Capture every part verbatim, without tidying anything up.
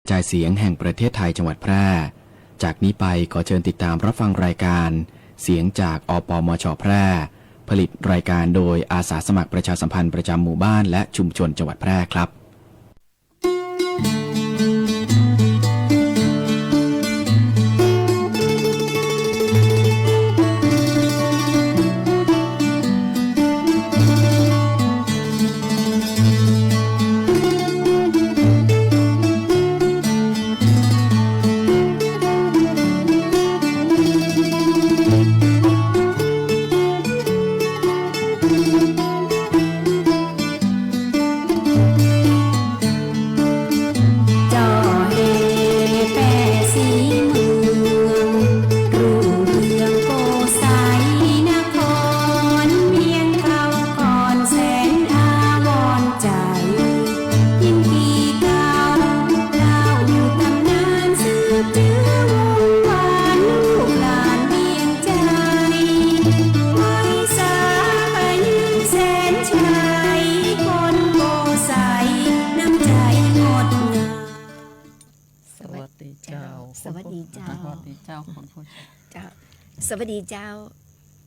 จายเสียงแห่งประเทศไทยจังหวัดแพร่ จากนี้ไปขอเชิญติดตามรับฟังรายการเสียงจาก อปมช แพร่ ผลิตรายการโดยอาสาสมัครประชาสัมพันธ์ประจำหมู่บ้านและชุมชนจังหวัดแพร่ครับ เจ้าเฮแป้สีเมือง รุ่งเรืองโกไสยนคร เวียงเขาคอนแสนอาวรณ์ใจ ยิ่งกี่คราว เล่าตำนานสืบจื้อวงศ์วาน ลูกหลานเวียงจันทร์ ไหว้สาพระยืนแสนชัย คนโกไสยน้ำใจงดงาม สวัสดีเจ้า สวัสดีเจ้า สวัสดีเจ้าคุณผู้ชม เจ้า สวัสดีเจ้า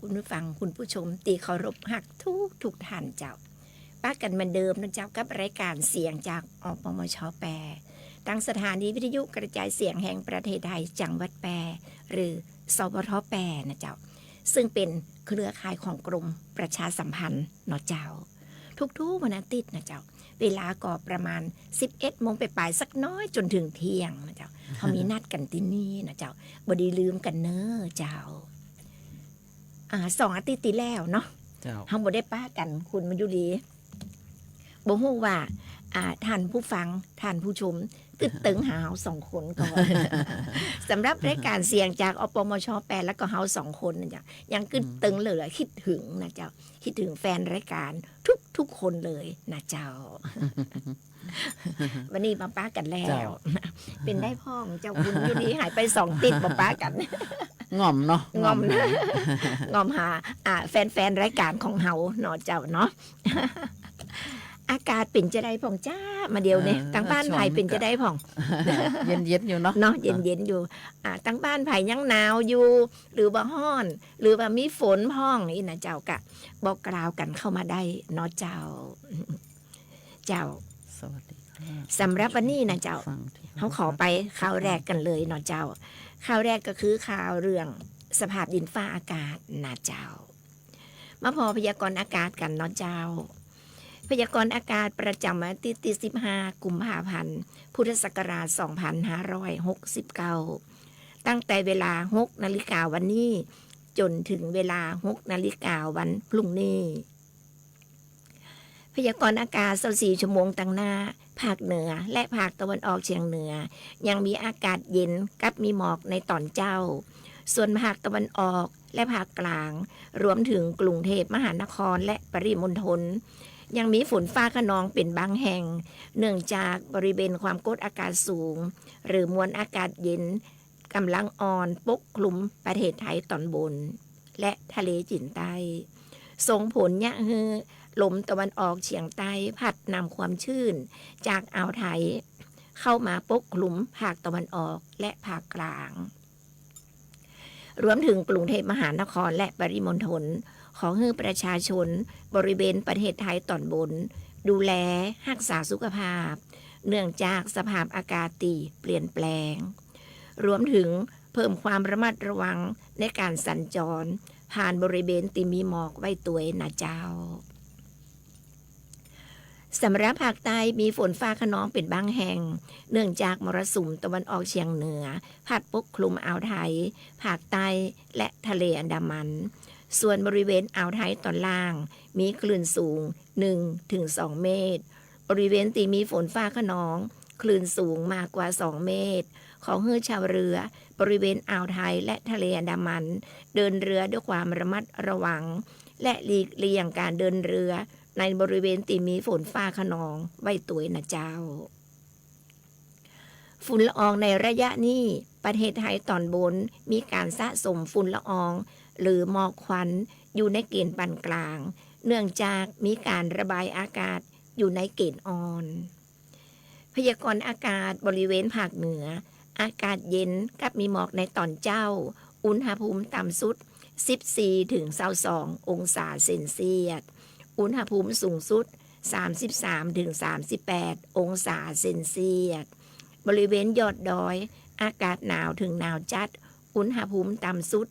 คุณผู้ฟัง คุณผู้ชมตี้เคารพฮักทุกทุกท่านเจ้า ปะกั๋นเหมือนเดิมนะเจ้า กับรายการเสียงจาก อปมช แปร่ ตังสถานีวิทยุกระจายเสียงแห่งประเทศไทยจังหวัดแปร่ หรือ สวท แปร่ นะเจ้า ซึ่งเป๋นเครือข่ายของกรมประชาสัมพันธ์เนาะเจ้า ทุกๆ วันอาทิตย์นะเจ้า เวลาก็ประมาณ สิบเอ็ดโมงปลายๆ สักน้อยจ๋นเถิงเที่ยงนะเจ้า เฮามีนัดกั๋นตี้นี่นะเจ้า บ่ดีลืมกั๋นเน้อเจ้า อ่า สองอาทิตย์ตี้แล้วเนาะ เจ้า เฮาบ่ได้ปะกั๋น คุณมายุรี บ่ฮู้ว่า อ่า ท่านผู้ฟัง ท่านผู้ชม กึ๊ดเติงหาเฮาสองคนก่อ สำหรับรายการเสียงจาก อปมช แปร่ แล้วก็เฮาสองคนนะเจ้า ยังกึ๊ดเติงเหลือ อืม กึ๊ดเถิงนะเจ้า กึ๊ดเถิงแฟนรายการทุกๆ คนเลยนะเจ้า วันนี้มาปะกั๋นแล้ว เจ้า เป๋นใดพ่องเจ้า คุณยุรี หายไปสองอาทิตย์ บ่ปะกั๋น ง่อมเนาะ ง่อม ง่อมหา ง่อมหา อ่า แฟนๆ รายการของเฮาเนาะเจ้าเนาะ อากาศเป๋นจะใดพ่องจ้า มาเดี๋ยวนี้ เออ ตังบ้านไผเป๋นจะใดพ่อง เย็นๆ อยู่เนาะ เนาะ เย็นๆ อยู่ อ่า ตังบ้านไผยังหนาวอยู่ หรือว่าฮ้อน หรือว่ามีฝนพ่องอี้นะเจ้า ก็บอกกล่าวกั๋นเข้ามาได้เนาะเจ้า เจ้า สวัสดีค่ะ สำหรับวันนี้นะเจ้า ฟังที่ เฮาขอไปข่าวแรกกั๋นเลยเนาะเจ้า ข่าวแรกก็คือข่าวเรื่องสภาพดินฟ้าอากาศนะเจ้า มาผ่อพยากรณ์อากาศกั๋นเนาะเจ้า พยากรณ์อากาศประจ๋ำวันอาทิตย์ตี้ สิบห้า กุมภาพันธ์ พุทธศักราช สองพันห้าร้อยหกสิบเก้า ตั้งแต่เวลา หกนาฬิกาวันนี้ จ๋นเถิงเวลา หกนาฬิกาวันพรุ่งนี้ พยากรณ์อากาศ ซาวสี่ ชั่วโมงตังหน้า ภาคเหนือและภาคตะวันออกเฉียงเหนือ ยังมีอากาศเย็นกับมีหมอกในต๋อนเจ๊า ส่วนภาคตะวันออกและภาคกลาง รวมเถิงกรุงเทพมหานครและปริมณฑล ยังมีฝนฟ้าคะนองเป๋นบางแห่ง เนื่องจากบริเวณความกดอากาศสูง หรือมวลอากาศเย็น ก่ำลังอ่อนปกคลุมประเทศไทยต๋อนบน และทะเลจีนใต้ ส่งผลเยียะหื้อลมตะวันออกเฉียงใต้พัดนำความชื้นจากอ่าวไทย เข้ามาปกคลุมภาคตะวันออกและภาคกลาง รวมเถิงกรุงเทพมหานครและปริมณฑล ขอหื้อประชาชนบริเวณประเทศไทยต๋อนบน ดูแลฮักษาสุขภาพ เนื่องจากสภาพอากาศตี้เปลี่ยนแปลง รวมเถิงเพิ่มความระมัดระวังในก๋านสัญจรผ่านบริเวณตี้มีหมอกไว้ตวยนะเจ้า สำหรับภาคใต้มีฝนฟ้าคะนองเป๋นบางแห่ง เนื่องจากมรสุมตะวันออกเฉียงเหนือพัดปกคลุมอ่าวไทย ภาคใต้ และทะเลอันดามัน ส่วนบริเวณอ่าวไทยต๋อนล่างมีคลื่นสูง หนึ่งถึงสองเมตร บริเวณตี้มีฝนฟ้าคะนอง คลื่นสูงมากกว่าสองเมตร ขอหื้อชาวเรือบริเวณอ่าวไทยและทะเลอันดามัน เดินเรือด้วยความระมัดระวัง และหลีกเลี่ยงก๋านเดินเรือในบริเวณตี้มีฝนฟ้าคะนองไว้ตวยนะเจ้า ฝุ่นละอองในระยะนี้ ประเทศไทยต๋อนบนมีก๋านสะสมฝุ่นละออง หรือหมอกควันอยู่ในเก๋ณฑ์ปานก๋าง เนื่องจากมีก๋านระบายอากาศอยู่ในเก๋ณฑ์อ่อน พยากรณ์อากาศบริเวณภาคเหนือ อากาศเย็นกับมีหมอกในตอนเจ๊า อุณหภูมิต่ำสุด สิบสี่ถึงซาวสององศาเซลเซียส อุณหภูมิสูงสุด สามสิบสามถึงสามสิบแปดองศาเซลเซียส บริเวณยอดดอย อากาศหนาวถึงหนาวจัด อุณหภูมิต่ำสุด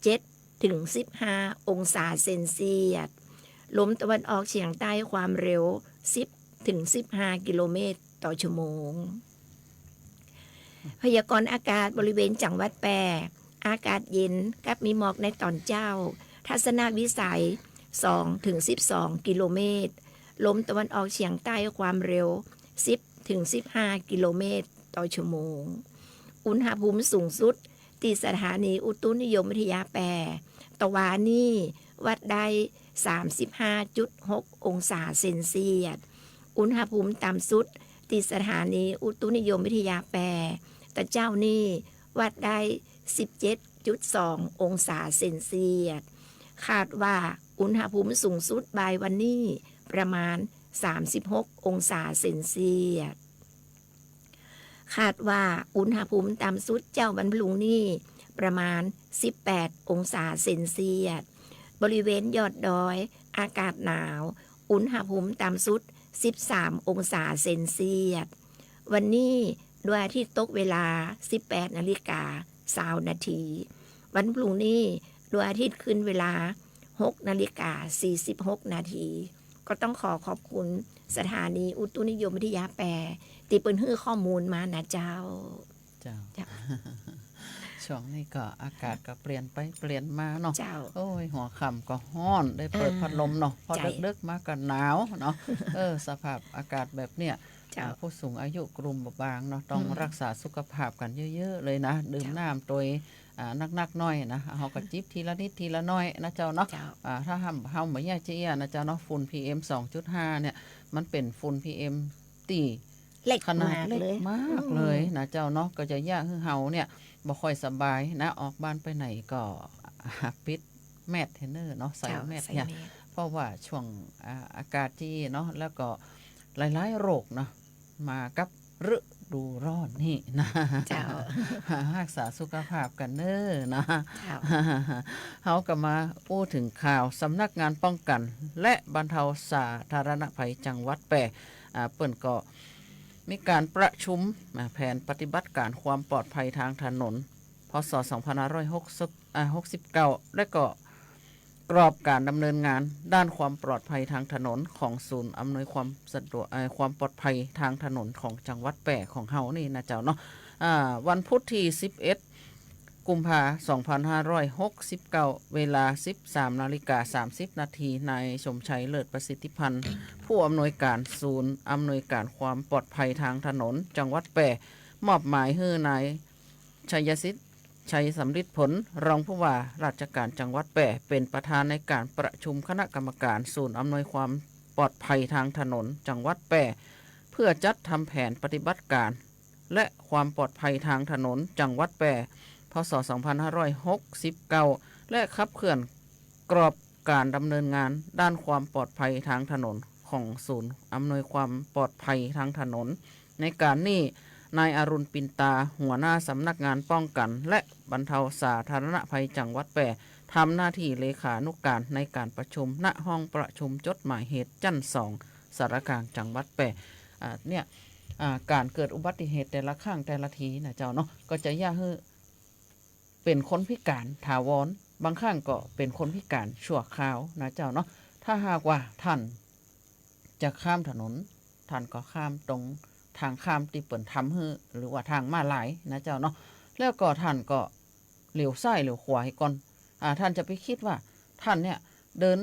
เจ็ดถึงสิบห้าองศาเซลเซียส ลมตะวันออกเฉียงใต้ความเร็ว สิบถึงสิบห้ากิโลเมตรต่อชั่วโมง พยากรณ์อากาศบริเวณจังหวัดแป้ อากาศเย็นกับมีหมอกในตอนเจ๊า ทัศนวิสัย สองถึงสิบสองกิโลเมตร ลมตะวันออกเฉียงใต้ความเร็ว สิบถึงสิบห้ากิโลเมตรต่อชั่วโมง อุณหภูมิสูงสุด ตี้สถานีอุตุนิยมวิทยาแป้ ตะวานี้วัดได้ สามสิบห้าจุดหกองศาเซลเซียส อุณหภูมิต่ำสุด ตี้สถานีอุตุนิยมวิทยาแป้ ตะเจ๊านี้วัดได้ สิบเจ็ดจุดสององศาเซลเซียส คาดว่าอุณหภูมิสูงสุดบ่ายวันนี้ประมาณ สามสิบหกองศาเซลเซียส คาดว่าอุณหภูมิต่ำสุดเจ๊าวันพรุ่งนี้ประมาณ สิบแปดองศาเซลเซียส บริเวณยอดดอย อากาศหนาว อุณหภูมิต่ำสุด สิบสามองศาเซลเซียส วันนี้ดวงอาทิตย์ตกเวลา สิบแปดนาฬิกาซาวนาที วันพรุ่งนี้ดวงอาทิตย์ขึ้นเวลา หกนาฬิกาสี่สิบหกนาที ก็ต้องขอขอบคุณสถานีอุตุนิยมวิทยาแป้ ตี้เปิ้นหื้อข้อมูลมานะเจ้า เจ้า เจ้า ช่วงนี้ก็อากาศก็เปลี่ยนไปเปลี่ยนมาเนาะ เจ้า โอ้ย หัวค่ำก็ฮ้อน ได้เปิด อ่า พัดลมเนาะ พอ ใจ้ ดึกๆ มาก็หนาวเนาะ เออ สภาพอากาศแบบเนี้ย เจ้า อ่า ผู้สูงอายุกลุ่มเปราะบางเนาะ ต้อง อืม รักษาสุขภาพกั๋นเยอะๆ เลยนะ ดื่ม เจ้า น้ำตวย อ่า นักๆ หน้อยนะ เฮาก็จิบทีละนิดทีละหน้อยนะเจ้าเนาะ เจ้า อ่า ถ้าเฮา เฮาบ่อยากจะเอี้ยนะเจ้าเนาะ ฝุ่น พีเอ็ม สองจุดห้า เนี่ย มันเป๋นฝุ่น พีเอ็ม ตี้ เล็ก ขนาดเล็กมากเลย มากเลย อืม นะเจ้าเนาะ ก็จะเยียะหื้อเฮาเนี่ยบ่ค่อยสบายนะ ออกบ้านไปไหนก็ ปิดแมสเถอะเนอะเนาะ ใส่ เจ้า แมส ใส่ เนี่ย แมส เพราะว่าช่วง อ่า อากาศอี้เนาะ แล้วก็หลายๆ โรคเนาะ มากับฤดูร้อนนี่นะ เจ้า รักษาสุขภาพกั๋นเนอะนะ เจ้า เฮาก็มาอู้เถิงข่าว สำนักงานป้องกั๋นและบรรเทาสาธารณภัยจังหวัดแป้ อ่า เปิ้นก็มีก๋านประชุม อ่า แผนปฏิบัติก๋านความปลอดภัยตางถนน พ.ศ. สองพันห้าร้อยหกสิบ อ่า หกสิบเก้า และก็กรอบก๋านดำเนินงานด้านความปลอดภัยตางถนนของศูนย์อำนวยความสะดวก อ่า ความปลอดภัยตางถนนของจังหวัดแป้ของเฮานี่นะเจ้าเนาะ อ่า วันพุธตี้ สิบเอ็ด กุมภา สองพันห้าร้อยหกสิบเก้า เวลา สิบสามนาฬิกาสามสิบนาที นายสมชัย เลิศประสิทธิพันธ์ ผู้อำนวยก๋านศูนย์อำนวยก๋านความปลอดภัยตางถนนจังหวัดแป้ มอบหมายหื้อนายชัยสิทธิ์ ชัยสำริดผล รองผู้ว่าราชก๋านจังหวัดแป้ เป๋นประธานในก๋านประชุมคณะกรรมก๋านศูนย์อำนวยความปลอดภัยตางถนนจังหวัดแป้ เพื่อจัดทำแผนปฏิบัติก๋าน และความปลอดภัยตางถนนจังหวัดแป้ พ.ศ. สองพันห้าร้อยหกสิบเก้า และขับเคลื่อนกรอบก๋านดำเนินงานด้านความปลอดภัยตางถนนของศูนย์อำนวยความปลอดภัยตางถนน ในก๋านนี้ นายอรุณ ปินตา หัวหน้าสำนักงานป้องกั๋นและบรรเทาสาธารณภัยจังหวัดแป้ ทำหน้าตี้เลขานุก๋านในก๋านประชุม ณ ห้องประชุมจดหมายเหตุจั๊นสอง สารกลางจังหวัดแป้ อ่า เนี่ย อ่า ก๋านเกิดอุบัติเหตุแต่ละครั้งแต่ละทีนะเจ้าเนาะ ก็จะเยียะหื้อเป๋นคนพิก๋านถาวร บางครั้งก็เป๋นคนพิก๋านชั่วคราวนะเจ้าเนาะ ถ้าหากว่าต้านจะข้ามถนน ต้านก็ข้ามตรงตางข้ามตี้เปิ้นทำหื้อ หรือว่าตางม้าลายนะเจ้าเนาะ แล้วก็ต้านก็เหลียวซ้ายเหลียวขวาหื้อก่อน อ่า ต้านจะไปกึ๊ดว่าต้านเนี่ยเดิน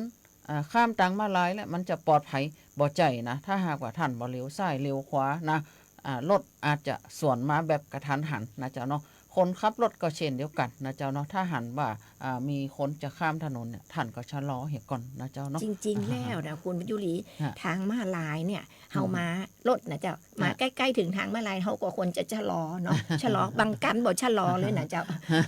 อ่า ข้ามตางม้าลายแล้วมันจะปลอดภัย บ่ใจ้นะ ถ้าหากว่าต้านบ่เหลียวซ้ายเหลียวขวานะ อ่า รถอาจจะสวนมาแบบกะทันหันนะเจ้าเนาะ คนขับรถก็เช่นเดียวกั๋นนะเจ้าเนาะ ถ้าหันว่า อ่า มีคนจะข้ามถนนเนี่ย ต้านก็ชะลอหื้อก่อนนะเจ้าเนาะ จริงๆ แล้วนะคุณยุรี ฮะ ตางม้าลายเนี่ย เฮา อืม มารถนะเจ้า ฮะ มาใก้ๆ เถิงตางม้าลาย เฮาก็ควรจะชะลอเนาะ ชะลอ บางคันบ่ชะลอเลยนะเจ้า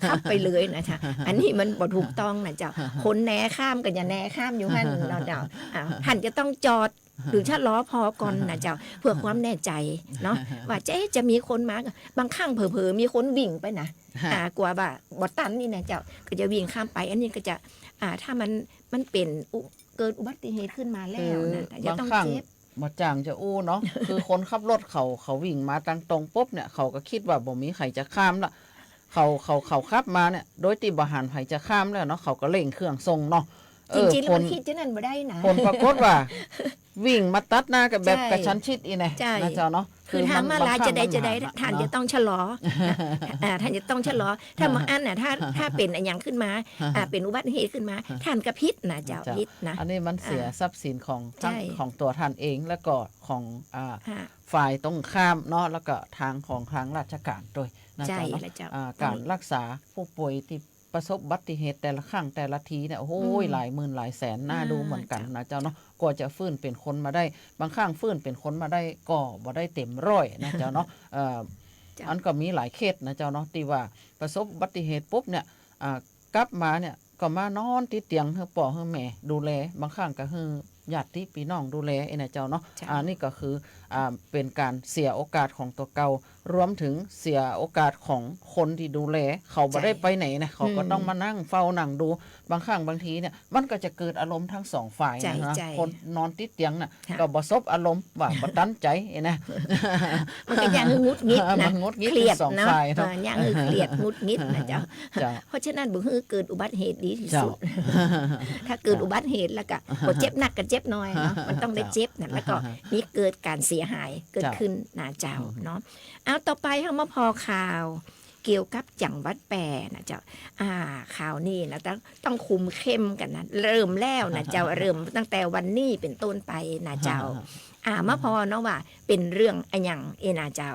ขับไปเลยนะเจ้า อันนี้มันบ่ถูกต้องนะเจ้า คนแนข้ามก็อย่าแนข้ามอยู่หั้นเนาะเจ้า อ่า ต้านจะต้องจอด หรือชะลอผ่อก่อนนะเจ้า เพื่อความแน่ใจ๋เนาะ ว่าจะ เอ๊ะ จะมีคนมา บางครั้งเผลอๆ มีคนวิ่งไปนะ ฮะ อ่า กั๋วว่าบ่ตันนี่นะเจ้า ก็จะวิ่งข้ามไป อันนี้ก็จะ อ่า ถ้ามัน มันเป๋นอุ เกิดอุบัติเหตุขึ้นมาแล้วนะ คือ จะต้อง บางครั้ง เจ็บ บ่จ่างจะอู้เนาะ คือคนขับรถเขา เขาวิ่งมาตางตรงปุ๊บเนี่ย เขาก็กึ๊ดว่าบ่มีใผจะข้ามละ เขา เขา เขาขับมาเนี่ย โดยตี้บ่หันใผจะข้ามแล้วเนาะ เขาก็เร่งเครื่องส่งเนาะ เออ จริงๆ แล้วมันกึ๊ดจะนั้นบ่ได้นะ ผลปรากฏว่า วิ่งมาตัดหน้ากันแบบ ใช่ กระชั้นชิดอี้แน่ ใช่ นะเจ้าเนาะ คือ คือ ทางม้าลายจะใดจะใด บางครั้งมันหัน ท่าน เนาะ จะต้องชะลอ อ่า ท่านจะต้องชะลอ ถ้าบ่อั้นน่ะ ถ้า ถ้าเป๋นอะหยังขึ้นมา อ่า เป๋นอุบัติเหตุขึ้นมา ท่านก็ผิดนะเจ้า เจ้า ผิดนะ อันนี้มันเสีย อ่า ทรัพย์สินของทั้ง ใช่ ของตั๋วท่านเอง แล้วก็ของ อ่า ฮะ ฝ่ายตรงข้ามเนาะ แล้วก็ทางของทางราชการด้วยนะเจ้าเนาะ ใช่แล้วเจ้า อ่า การรักษาผู้ป่วยตี้ประสบอุบัติเหตุแต่ละครั้งแต่ละทีเนี่ย โอ้โห อืม หลายหมื่นหลายแสนน่าดูเหมือนกั๋นนะเจ้าเนาะ อ่า เจ้า กว่าจะฟื้นเป๋นคนมาได้ บางครั้งฟื้นเป๋นคนมาได้ก็บ่ได้เต็มร้อยนะเจ้าเนาะ เอ่อ เจ้า อันก็มีหลายเคสนะเจ้าเนาะ ตี้ว่าประสบอุบัติเหตุปุ๊บเนี่ย อ่า กลับมาเนี่ยก็มานอนติดเตียงหื้อป้อหื้อแม่ดูแล บางครั้งก็หื้อญาติปี้น้องดูแลเองนะเจ้าเนาะ เจ้า อันนี้ก็คือ อ่า เป๋นการเสียโอกาสของตั๋วเก่า รวมถึงเสียโอกาสของคนตี้ดูแล เขาบ่ได้ไปไหนนะ ใช่ เขาก็ต้อง อืม มานั่งเฝ้านั่งดู บางครั้งบางทีเนี่ย มันก็จะเกิดอารมณ์ทั้งสองฝ่ายนะ ใช่ ใช่ คนนอนติดเตียงน่ะ ฮะ ก็บ่สบอารมณ์ ว่าบ่ตันใจ๋นะ มันก็ย้างหื้อหงุดหงิดนะ มันหงุดหงิด เครียด ทั้งสองฝ่ายเนาะ เออ ย้างหื้อเครียดหงุดหงิดนะเจ้า เจ้า เพราะฉะนั้นบ่หื้อเกิดอุบัติเหตุดีตี้สุด เจ้า ถ้าเกิดอุบัติเหตุแล้วก็ บ่เจ็บนักก็เจ็บน้อยเนาะ มันต้องได้เจ็บนะ เจ้า แล้วก็มีเกิดการเสียหายเกิดขึ้นนะเจ้า เจ้า อืม เนาะ เอา ต่อไปเฮามาผ่อข่าว เกี่ยวกับจังหวัดแป้นะเจ้า อ่า ข่าวนี้นะ ต้อง ต้องคุมเข้มกั๋นนะ เริ่มแล้วนะเจ้า เริ่มตั้งแต่วันนี้เป๋นต้นไปนะเจ้า อ่า มาผ่อเนาะว่าเป๋นเรื่องอะหยังเอนะเจ้า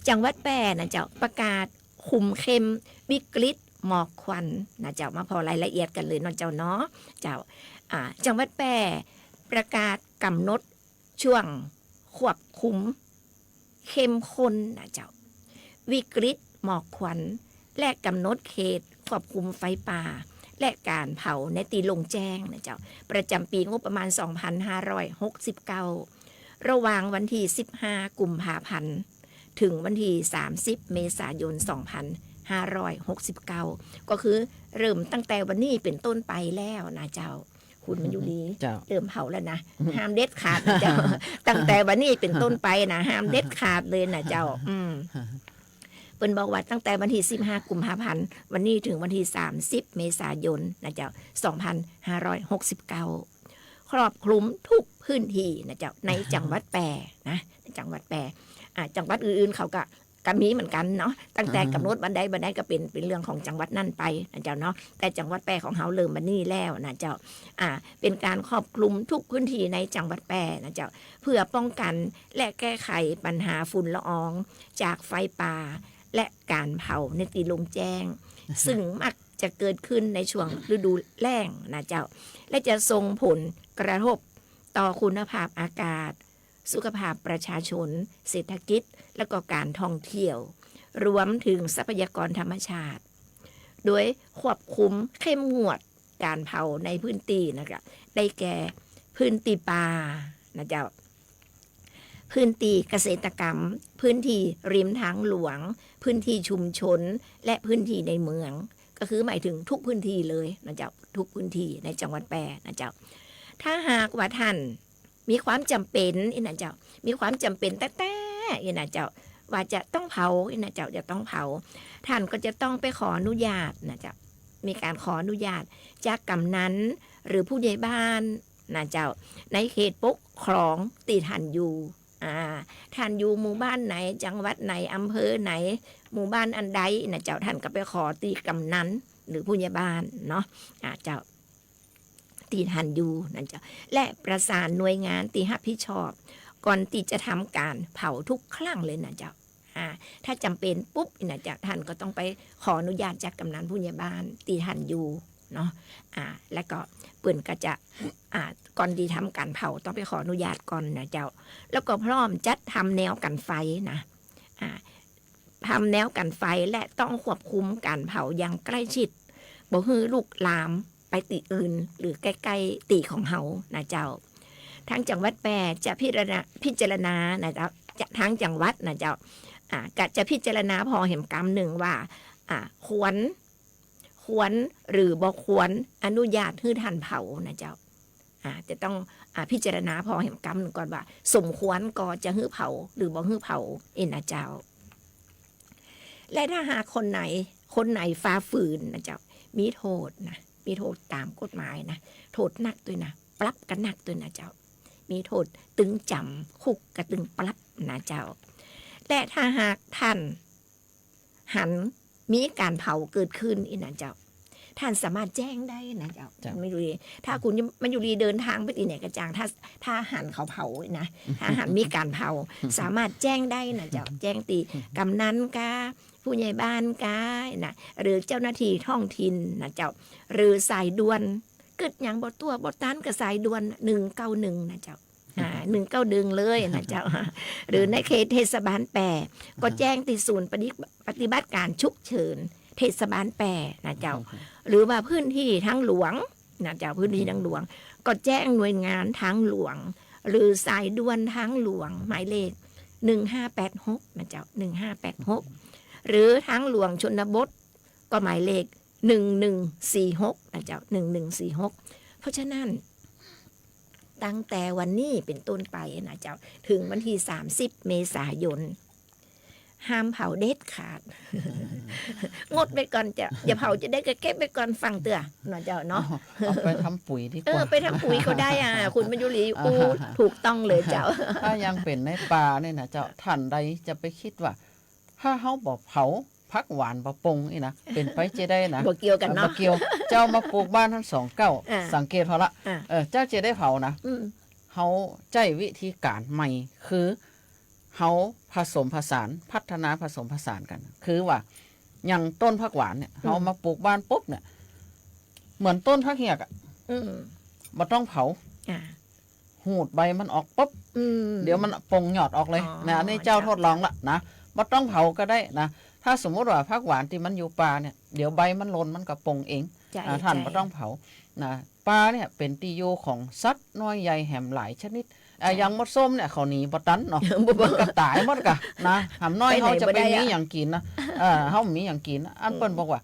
จังหวัดแป้นะเจ้า ประกาศคุมเข้มวิกฤตหมอกควันนะเจ้า มาผ่อรายละเอียดกั๋นเลยเนาะเจ้าเนาะ เจ้า อ่า จังหวัดแป้ประกาศก๋ำหนด ช่วงควบคุมเข้มข้นนะเจ้า วิกฤตหมอกควัน และก๋ำหนดเขตควบคุมไฟป่า และก๋านเผาในตี้โล่งแจ้งนะเจ้า ประจ๋ำปี๋งบประมาณ สองพันห้าร้อยหกสิบเก้า ระหว่างวันตี้ สิบห้า กุมภาพันธ์ เถิงวันตี้ สามสิบ เมษายน สองพันห้าร้อยหกสิบเก้า ก็คือเริ่มตั้งแต่วันนี้เป๋นต้นไปแล้วนะเจ้า คุณมายุรี เจ้า เริ่มเผาแล้วนะ ห้ามเด็ดขาดนะเจ้า ตั้งแต่วันนี้เป๋นต้นไปนะ ห้ามเด็ดขาดเลยนะเจ้า อืม เปิ้นบอกว่าตั้งแต่วันตี้ สิบห้า กุมภาพันธ์ วันนี้เถิงวันตี้ สามสิบ เมษายนนะเจ้า สองพันห้าร้อยหกสิบเก้า ครอบคลุมทุกพื้นตี้นะเจ้า ในจังหวัดแป้นะ ในจังหวัดแป้ อ่า จังหวัดอื่นๆ เขาก็ ก็มีเหมือนกั๋นเนาะ ตั้งแต่ก๋ำหนดวันใดวันใดก็เป๋น เป๋นเรื่องของจังหวัดนั้นไปนะเจ้าเนาะ แต่จังหวัดแป้ของเฮาเริ่มวันนี้แล้วนะเจ้า อ่า เป๋นก๋านครอบคลุมทุกพื้นตี้ในจังหวัดแป้นะเจ้า เพื่อป้องกันและแก้ไขปัญหาฝุ่นละอองจากไฟป่า และก๋านเผาในตี้โล่งแจ้ง ซึ่งมักจะเกิดขึ้นในช่วงฤดูแล้งนะเจ้า และจะส่งผลกระทบต่อคุณภาพอากาศ สุขภาพประชาชน เศรษฐกิจ และก็ก๋านท่องเที่ยว รวมเถิงทรัพยากรธรรมชาติ โดยควบคุมเข้มงวดก๋านเผาในพื้นตี้นะเจ้า ได้แก่พื้นตี้ป่านะเจ้า พื้นตี้เกษตรกรรม พื้นตี้ริมทางหลวง พื้นตี้ชุมชน และพื้นตี้ในเมือง ก็คือหมายเถิงทุกพื้นตี้เลยนะเจ้า ทุกพื้นตี้ในจังหวัดแป้นะเจ้า ถ้าหากว่าท่าน มีความจ๋ำเป๋นอี้นะเจ้า มีความจ๋ำเป๋นแต๊ๆ อี้นะเจ้า ว่าจะต้องเผาอี้นะเจ้า จะต้องเผา ท่านก็จะต้องไปขออนุญาตนะเจ้า มีก๋านขออนุญาตจากกำนันหรือผู้ใหญ่บ้านนะเจ้า ในเขตปกครองตี้ท่านอยู่ อ่า ท่านอยู่หมู่บ้านไหน จังหวัดไหน อำเภอไหน หมู่บ้านอันใดนะเจ้า ท่านก็ไปขอตี้กำนันหรือผู้ใหญ่บ้านเนาะ อ่า เจ้า ตี้ท่านอยู่นะเจ้า และประสานหน่วยงานตี้ฮับผิดชอบ ก่อนตี้จะทำก๋านเผาทุกครั้งเลยนะเจ้า อ่า ถ้าจ๋ำเป๋นปุ๊บนะเจ้า ท่านก็ต้องไปขออนุญาตจากกำนันผู้ใหญ่บ้านตี้ท่านอยู่เนาะ อ่า แล้วก็เปิ้นก็จะ อ่า ก่อนตี้ทำก๋านเผาต้องไปขออนุญาตก่อนนะเจ้า แล้วก็พร้อมจัดทำแนวกั๋นไฟนะ อ่า ทำแนวกั๋นไฟและต้องควบคุมก๋านเผาอย่างใกล้ชิด บ่หื้อลุกลามไปตี้อื่นหรือใก้ๆ ตี้ของเฮานะเจ้า ทางจังหวัดแป้จะพิจารณา พิจารณานะเจ้า จะ ทางจังหวัดนะเจ้า อ่า ก็จะพิจารณาผ่อแหมกำนึ่งว่า อ่า ควร ควรหรือบ่ควรอนุญาตหื้อท่านเผานะเจ้า อ่า จะต้อง อ่า พิจารณาผ่อแหมกำนึ่งก่อนว่า สมควรก่อจะหื้อเผาหรือบ่หื้อเผา เอ็นนะเจ้า และถ้าหากคนไหน คนไหนฝ่าฝืนนะเจ้า มีโทษนะ มีโทษต๋ามกฎหมายนะ โทษหนักตวยนะ ปรับก็หนักตวยนะเจ้า มีโทษตึงจ๋ำ คุกก็ตึงปรับนะเจ้า และถ้าหากท่านหันมีก๋านเผาเกิดขึ้นอี้นะเจ้า ท่านสามารถแจ้งได้นะเจ้า เจ้า มายุรี ถ้าคุณมายุรีเดินทางไปตี้ไหนก็จ้าง ถ้า ถ้าหันเขาเผานะ ถ้าหันมีก๋านเผา สามารถแจ้งได้นะเจ้า แจ้งตี้กำนันก้า ผู้ใหญ่บ้านก้านะ หรือเจ้าหน้าที่ท้องถิ่นนะเจ้า หรือสายด่วน กึ๊ดหยังบ่ตั๋วบ่ตันก็สายด่วนหนึ่งเก้าหนึ่งนะเจ้า อ่า หนึ่งเก้าหนึ่งเลยนะเจ้า หรือในเขตเทศบาลแป้ก็แจ้งตี้ศูนย์ปฏิ ปฏิบัติการฉุกเฉินเทศบาลแป้นะเจ้า หรือว่าพื้นที่ทางหลวงนะเจ้า พื้นที่ทางหลวง ก็แจ้งหน่วยงานทางหลวง หรือสายด่วนทางหลวง หมายเลขหนึ่งห้าแปดหกนะเจ้า หนึ่งห้าแปดหก หรือทางหลวงชนบท ก็หมายเลขหนึ่งหนึ่งสี่หกนะเจ้า หนึ่งหนึ่งสี่หก เพราะฉะนั้น ตั้งแต่วันนี้เป๋นต้นไปนะเจ้า เถิงวันตี้สามสิบเมษายน ห้ามเผาเด็ดขาด งดไว้ก่อนเจ้า อย่าเผาจะได้ก็เก็บไว้ก่อนฟังเตื้อเนาะเจ้าเนาะ เอา เอาไปทำปุ๋ยดีกว่า เออ ไปทำปุ๋ยก็ได้อ่ะ คุณมายุรีอู้ถูกต้องเลยเจ้า ถ้ายังเป๋นในป่าเนี่ยนะเจ้า ท่านใดจะไปกึ๊ดว่า ถ้าเฮาบ่เผา ผักหวานบ่ป่งอี้นะ เป๋นไปจะได้นะ บ่เกี่ยวกั๋นเนาะ บ่เกี่ยว เจ้ามาปลูกบ้านหั้นสองเก๊า อ่า สังเกตเฮาละ อ่า เออ เจ้าจะได้เผานะ อืม เฮาใจ๊วิธีก๋านใหม่ คือเฮาผสมผสาน พัฒนาผสมผสานกั๋น คือว่า อย่างต้นผักหวานเนี่ย อืม เฮามาปลูกบ้านปุ๊บเนี่ย เหมือนต้นผักเหียกอะ อืม บ่ต้องเผา อ่า หูดใบมันออกปุ๊บ อืม เดี๋ยวมันป่งยอดออกเลย อ๋อ นะ อันนี้เจ้า เจ้า ทดลองละนะ บ่ต้องเผาก็ได้นะ ถ้าสมมุติว่าผักหวานตี้มันอยู่ป่าเนี่ย เดี๋ยวใบมันหล่นมันก็ป่งเอง ใจ้ อ่า ท่าน ใจ้ บ่ต้องเผานะ ป่าเนี่ยเป๋นตี้อยู่ของสัตว์น้อยใหญ่แหมหลายชนิด อ่า ใจ้ อย่างมดส้มเนี่ยเขาหนีบ่ตันเนาะ บ่ บ่ มันก็ต๋ายหมดก่ะนะ หำน้อย ไปไหน เฮาจะไป บ่ได้อะ มีหยังกิ๋นนะ เออ เฮาบ่มีหยังกิ๋นนะ อัน อืม เปิ้นบอกว่า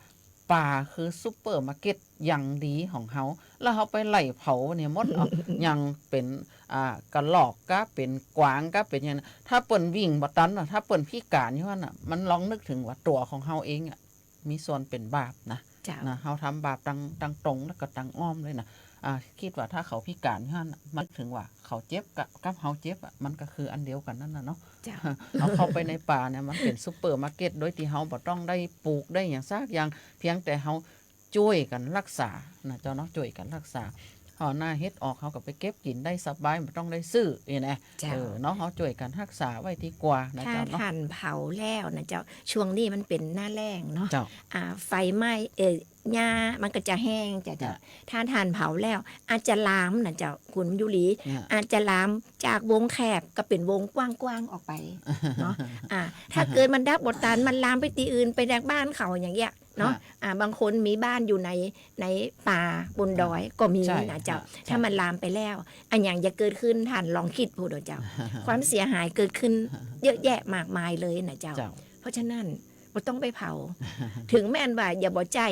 ป่าคือซุปเปอร์มาร์เก็ตอย่างดีของเฮา แล้วเฮาไปไล่เผาเนี่ยหมด เอา อย่างเป๋น อ่า กระรอกก้า เป๋นกวางก้า เป๋นหยังนะ ถ้าเปิ้นวิ่งบ่ตันน่ะ ถ้าเปิ้นพิก๋านอยู่หั้นน่ะ มันลองนึกเถิงว่าตั๋วของเฮาเองอะ มีส่วนเป๋นบาปนะ เจ้า นะ เฮาทำบาปตัง ตังตรงแล้วก็ตังอ้อมเลยนะ อ่า กึ๊ดว่าถ้าเขาพิก๋านอยู่หั้นน่ะ มันนึกเถิงว่าเขาเจ็บกับ กับเฮาเจ็บอะ มันก็คืออันเดียวกั๋นนั่นน่ะเนาะ เจ้า เอาเข้าไปในป่าเนี่ย มันเป๋นซุปเปอร์มาร์เก็ต โดยตี้เฮาบ่ต้องได้ปลูกได้หยังสักอย่าง เพียงแต่เฮาจ้วยกั๋นฮักษานะเจ้าเนาะ จ้วยกั๋นฮักษา พอหน้าเห็ดออก เฮาก็ไปเก็บกิ๋นได้สบาย บ่ต้องได้ซื้อ นี่นะ เจ้า เออ เนาะ เฮาจ้วยกั๋นฮักษาไว้ดีกว่านะ ถ้า เจ้าเนาะ ท่านเผาแล้วนะเจ้า ช่วงนี้มันเป๋นหน้าแล้งเนาะ เจ้า อ่า ไฟไหม้ เอ่อ หญ้ามันก็จะแห้งจ้ะเจ้า จ้ะ ถ้าท่านเผาแล้ว อาจจะลามนะเจ้า คุณยุรี เนี่ย อาจจะลามจากวงแคบก็เป๋นวงกว้างๆออกไปเนาะ อ่า ถ้าเกิดมันดับบ่ตัน มันลามไปตี้อื่น ไปจากบ้านเขาอย่างเงี้ยเนาะ ค่ะ อ่า บางคนมีบ้านอยู่ใน ในป่าบนดอย ค่ะ ก็มี ใช่ นะเจ้า ค่ะ ใช่ ถ้ามันลามไปแล้ว อะหยังจะเกิดขึ้น ท่านลองกึ๊ดพู้นเจ้า ความเสียหายเกิดขึ้นเยอะแยะมากมายเลยนะเจ้า เจ้า เพราะฉะนั้น บ่ต้องไปเผา เถิงแม้นว่าจะบ่ใจ้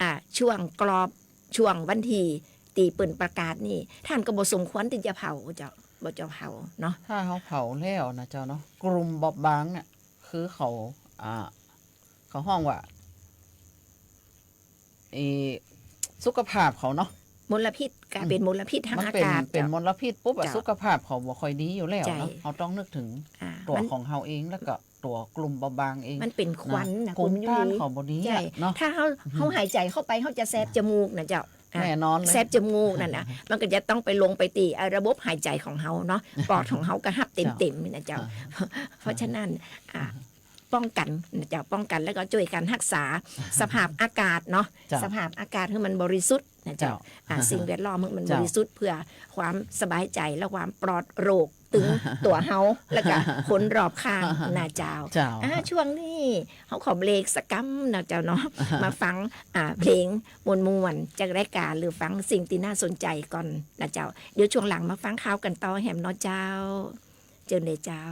อ่า ช่วงกรอบ ช่วงวันตี้ตี้เปิ้นประกาศนี่ ท่านก็บ่สมควรตี้จะเผาเจ้า บ่จะเผาเนาะ ถ้าเฮาเผาแล้วนะเจ้าเนาะ กลุ่มบอบบางเนี่ย คือเขา อ่า เขาฮ้องว่า เอ่อ สุขภาพเขาเนาะ มลพิษ ก๋ายเป๋น อืม มลพิษทาง มัน อากาศ เป๋น เป๋น เจ้า มลพิษปุ๊บอะ เจ้า สุขภาพเขาบ่ค่อยดีอยู่แล้วเนาะ ใจ้ เฮาต้องนึกเถิง อ่า ตั๋ว มัน ของเฮาเอง แล้วก็ตั๋วกลุ่มบอบบางเอง มันเป๋นควันนะ นะ ภูมิต้านเขาบ่ดีอะ ใจ้ เนาะ ถ้าเฮา อืม เฮาหายใจ๋เข้าไป เฮาจะแสบจมูกนะเจ้า อ่ะ แน่นอนเลย แสบจมูกนั่นนะ มันก็จะต้องไปลงไปตี้ อ่ะ ระบบหายใจ๋ของเฮาเนาะ ปอดของเฮาก็ฮับเต็มๆ เจ้า นี่นะเจ้า อ่า เพราะฉะนั้น อ่ะ อ่า ป้องกั๋นนะเจ้า ป้องกั๋นแล้วก็จ้วยกั๋นฮักษาสภาพอากาศเนาะ เจ้า สภาพอากาศหื้อมันบริสุทธิ์นะเจ้า เจ้า อ่า สิ่งแวดล้อมหื้อมัน เจ้า บริสุทธิ์ เพื่อความสบายใจ๋และความปลอดโรค ตึงตั๋วเฮา แล้วก็คนรอบข้างนะเจ้า เจ้า อ่า ช่วงนี้เฮาขอเบรกสักกำนะเจ้าเนาะ มาฟัง อ่า เพลงม่วนๆ จากรายการ หรือฟังสิ่งตี้น่าสนใจ๋ก่อนนะเจ้า เดี๋ยวช่วงหลังมาฟังข่าวกั๋นต่อแหมเนาะเจ้า เจิญเลยเจ้า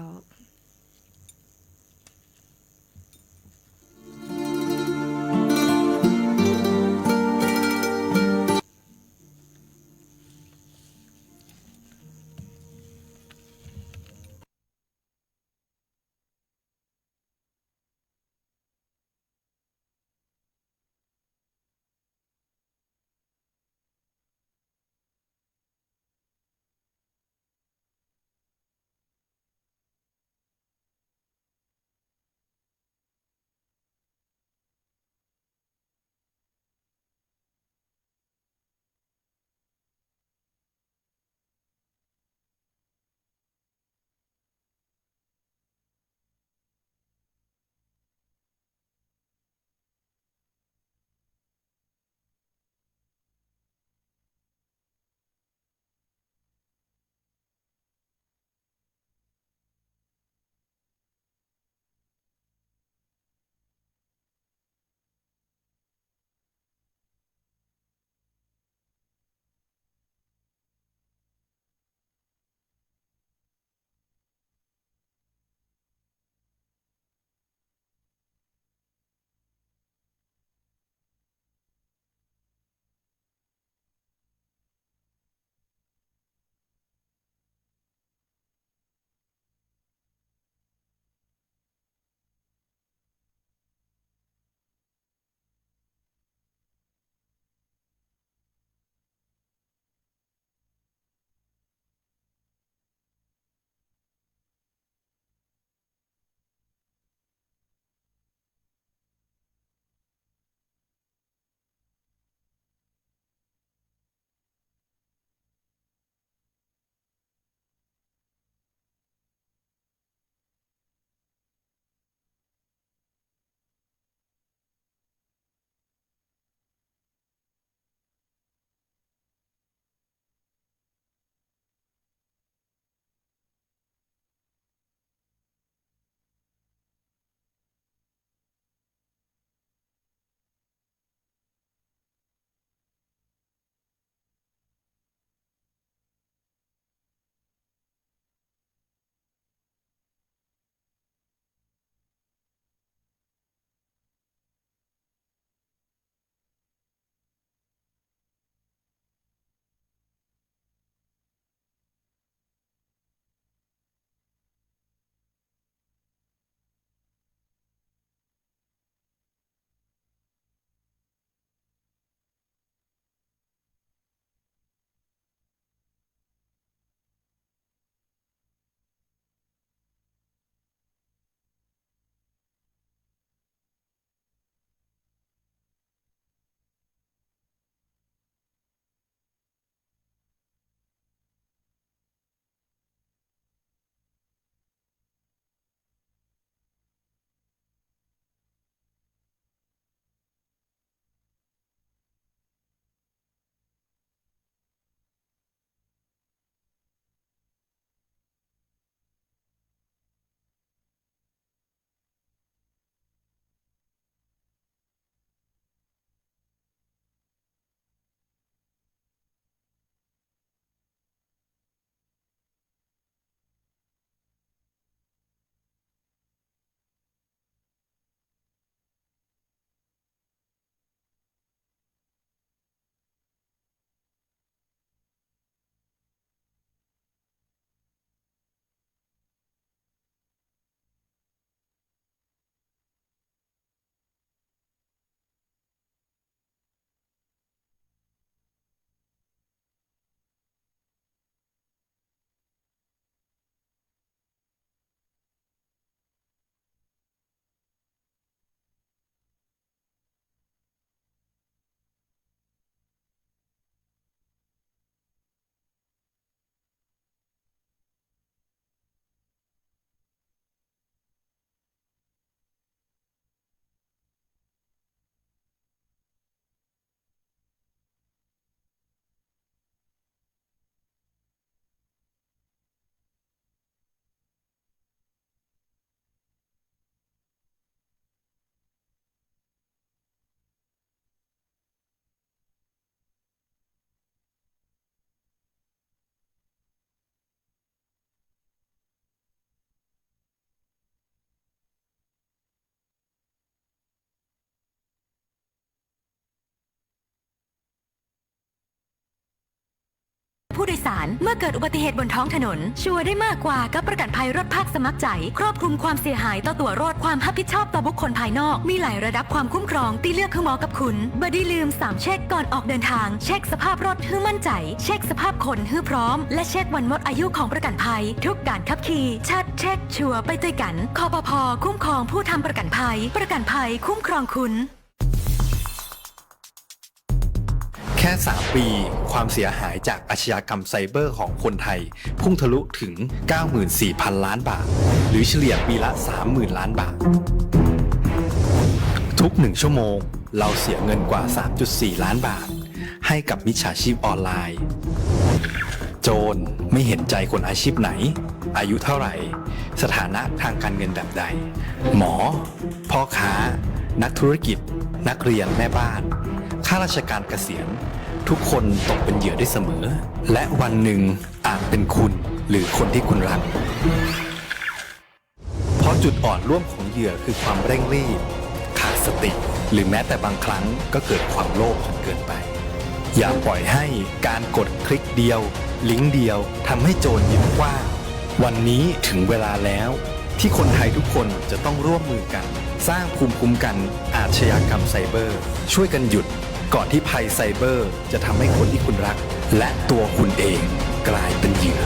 ผู้โดยสาร เมื่อเกิดอุบัติเหตุบนท้องถนน ชัวร์ได้มากกว่ากับประกันภัยรถภาคสมัครใจ ครอบคลุมความเสียหายต่อตั๋วรถ ความฮับผิดชอบต่อบุคคลภายนอก มีหลายระดับความคุ้มครอง ตี้เลือกหื้อเหมาะกับคุณ บ่ดีลืมสามเช็คก่อนออกเดินทาง เช็คสภาพรถหื้อมั่นใจ เช็คสภาพคนหื้อพร้อม และเช็ควันหมดอายุของประกันภัย ทุกการขับขี่ ชัด เช็ค ชัวร์ไปตวยกั๋น คปภ คุ้มครองผู้ทำประกันภัย ประกันภัยคุ้มครองคุณ แค่สามปี ความเสียหายจากอาชญากรรมไซเบอร์ของคนไทย พุ่งทะลุถึง เก้าหมื่นสี่พันล้านบาท หรือเฉลี่ยปีละ สามหมื่นล้านบาท ทุกหนึ่งชั่วโมง เราเสียเงินกว่า สามจุดสี่ล้านบาท ให้กับมิจฉาชีพออนไลน์ โจรไม่เห็นใจคนอาชีพไหน อายุเท่าไหร่ สถานะทางการเงินแบบใด หมอ พ่อค้า นักธุรกิจ นักเรียน แม่บ้าน ข้าราชการเกษียณ ทุกคนตกเป็นเหยื่อได้เสมอ และวันหนึ่งอาจเป็นคุณ หรือคนที่คุณรัก เพราะจุดอ่อนร่วมของเหยื่อคือความเร่งรีบ ขาดสติ หรือแม้แต่บางครั้งก็เกิดความโลภจนเกินไป อย่าปล่อยให้การกดคลิกเดียว ลิงก์เดียว ทำให้โจรยิ้มกว้าง วันนี้ถึงเวลาแล้ว ที่คนไทยทุกคนจะต้องร่วมมือกัน สร้างภูมิคุ้มกันอาชญากรรมไซเบอร์ ช่วยกันหยุด ก่อนที่ภัยไซเบอร์จะทำให้คนที่คุณรัก และตัวคุณเองกลายเป็นเหยื่อ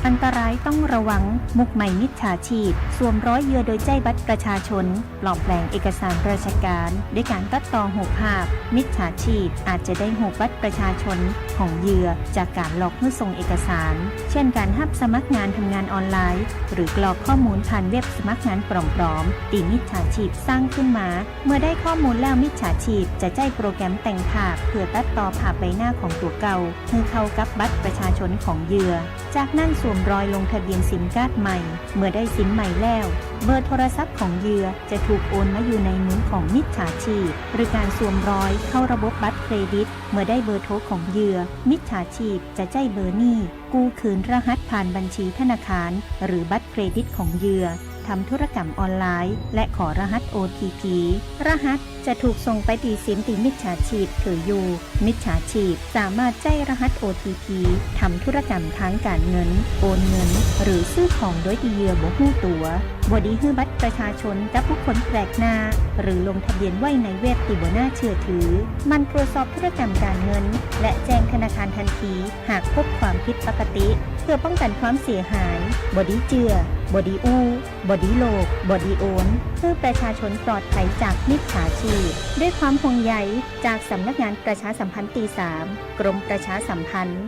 อันตรายต้องระวัง มุขใหม่มิจฉาชีพ สวมรอยเหยื่อโดยใจ๊บัตรประชาชน ปลอมแปลงเอกสารราชการ ด้วยการตัดต่อรูปภาพ มิจฉาชีพอาจจะได้รูปบัตรประชาชนของเหยื่อ จากการหลอกหื้อส่งเอกสาร เช่น การฮับสมัครงานทำงานออนไลน์ หรือกรอกข้อมูลผ่านเว็บสมัครงานปลอมๆ ตี้มิจฉาชีพสร้างขึ้นมา เมื่อได้ข้อมูลแล้ว มิจฉาชีพจะใจ๊โปรแกรมแต่งภาพ เพื่อตัดต่อภาพใบหน้าของตั๋วเก่า หื้อเข้ากับบัตรประชาชนของเหยื่อ จากนั้นสวมรอยลงทะเบียนซิมการ์ดใหม่ เมื่อได้ซิมใหม่แล้ว เบอร์โทรศัพท์ของเหยื่อจะถูกโอนมาอยู่ในมือของมิจฉาชีพ หรือการสวมรอยเข้าระบบบัตรเครดิต เมื่อได้เบอร์โทรของเหยื่อ มิจฉาชีพจะใจ๊เบอร์นี้ กู้คืนรหัสผ่านบัญชีธนาคาร หรือบัตรเครดิตของเหยื่อ ทำธุรกรรมออนไลน์ และขอรหัส โอ ที พี รหัสจะถูกส่งไปตี้ซิมตี้มิจฉาชีพถืออยู่ มิจฉาชีพสามารถใจ๊รหัส โอ ที พี ทำธุรกรรมทางการเงิน โอนเงิน หรือซื้อของโดยตี้เหยื่อบ่ฮู้ตั๋ว บ่ดีหื้อบัตรประชาชนกับบุคคลแปลกหน้า หรือลงทะเบียนไว้ในเว็บตี้บ่น่าเชื่อถือ หมั่นตรวจสอบธุรกรรมการเงิน และแจ้งธนาคารทันที หากพบความผิดปกติ เพื่อป้องกันความเสียหาย บ่ดีเจื้อ บ่ดีอู้ บ่ดีโลภ บ่ดีโอน หื้อประชาชนปลอดภัยจากมิจฉาชีพ ด้วยความห่วงใยจากสำนักงานประชาสัมพันธ์ตี้สาม กรมประชาสัมพันธ์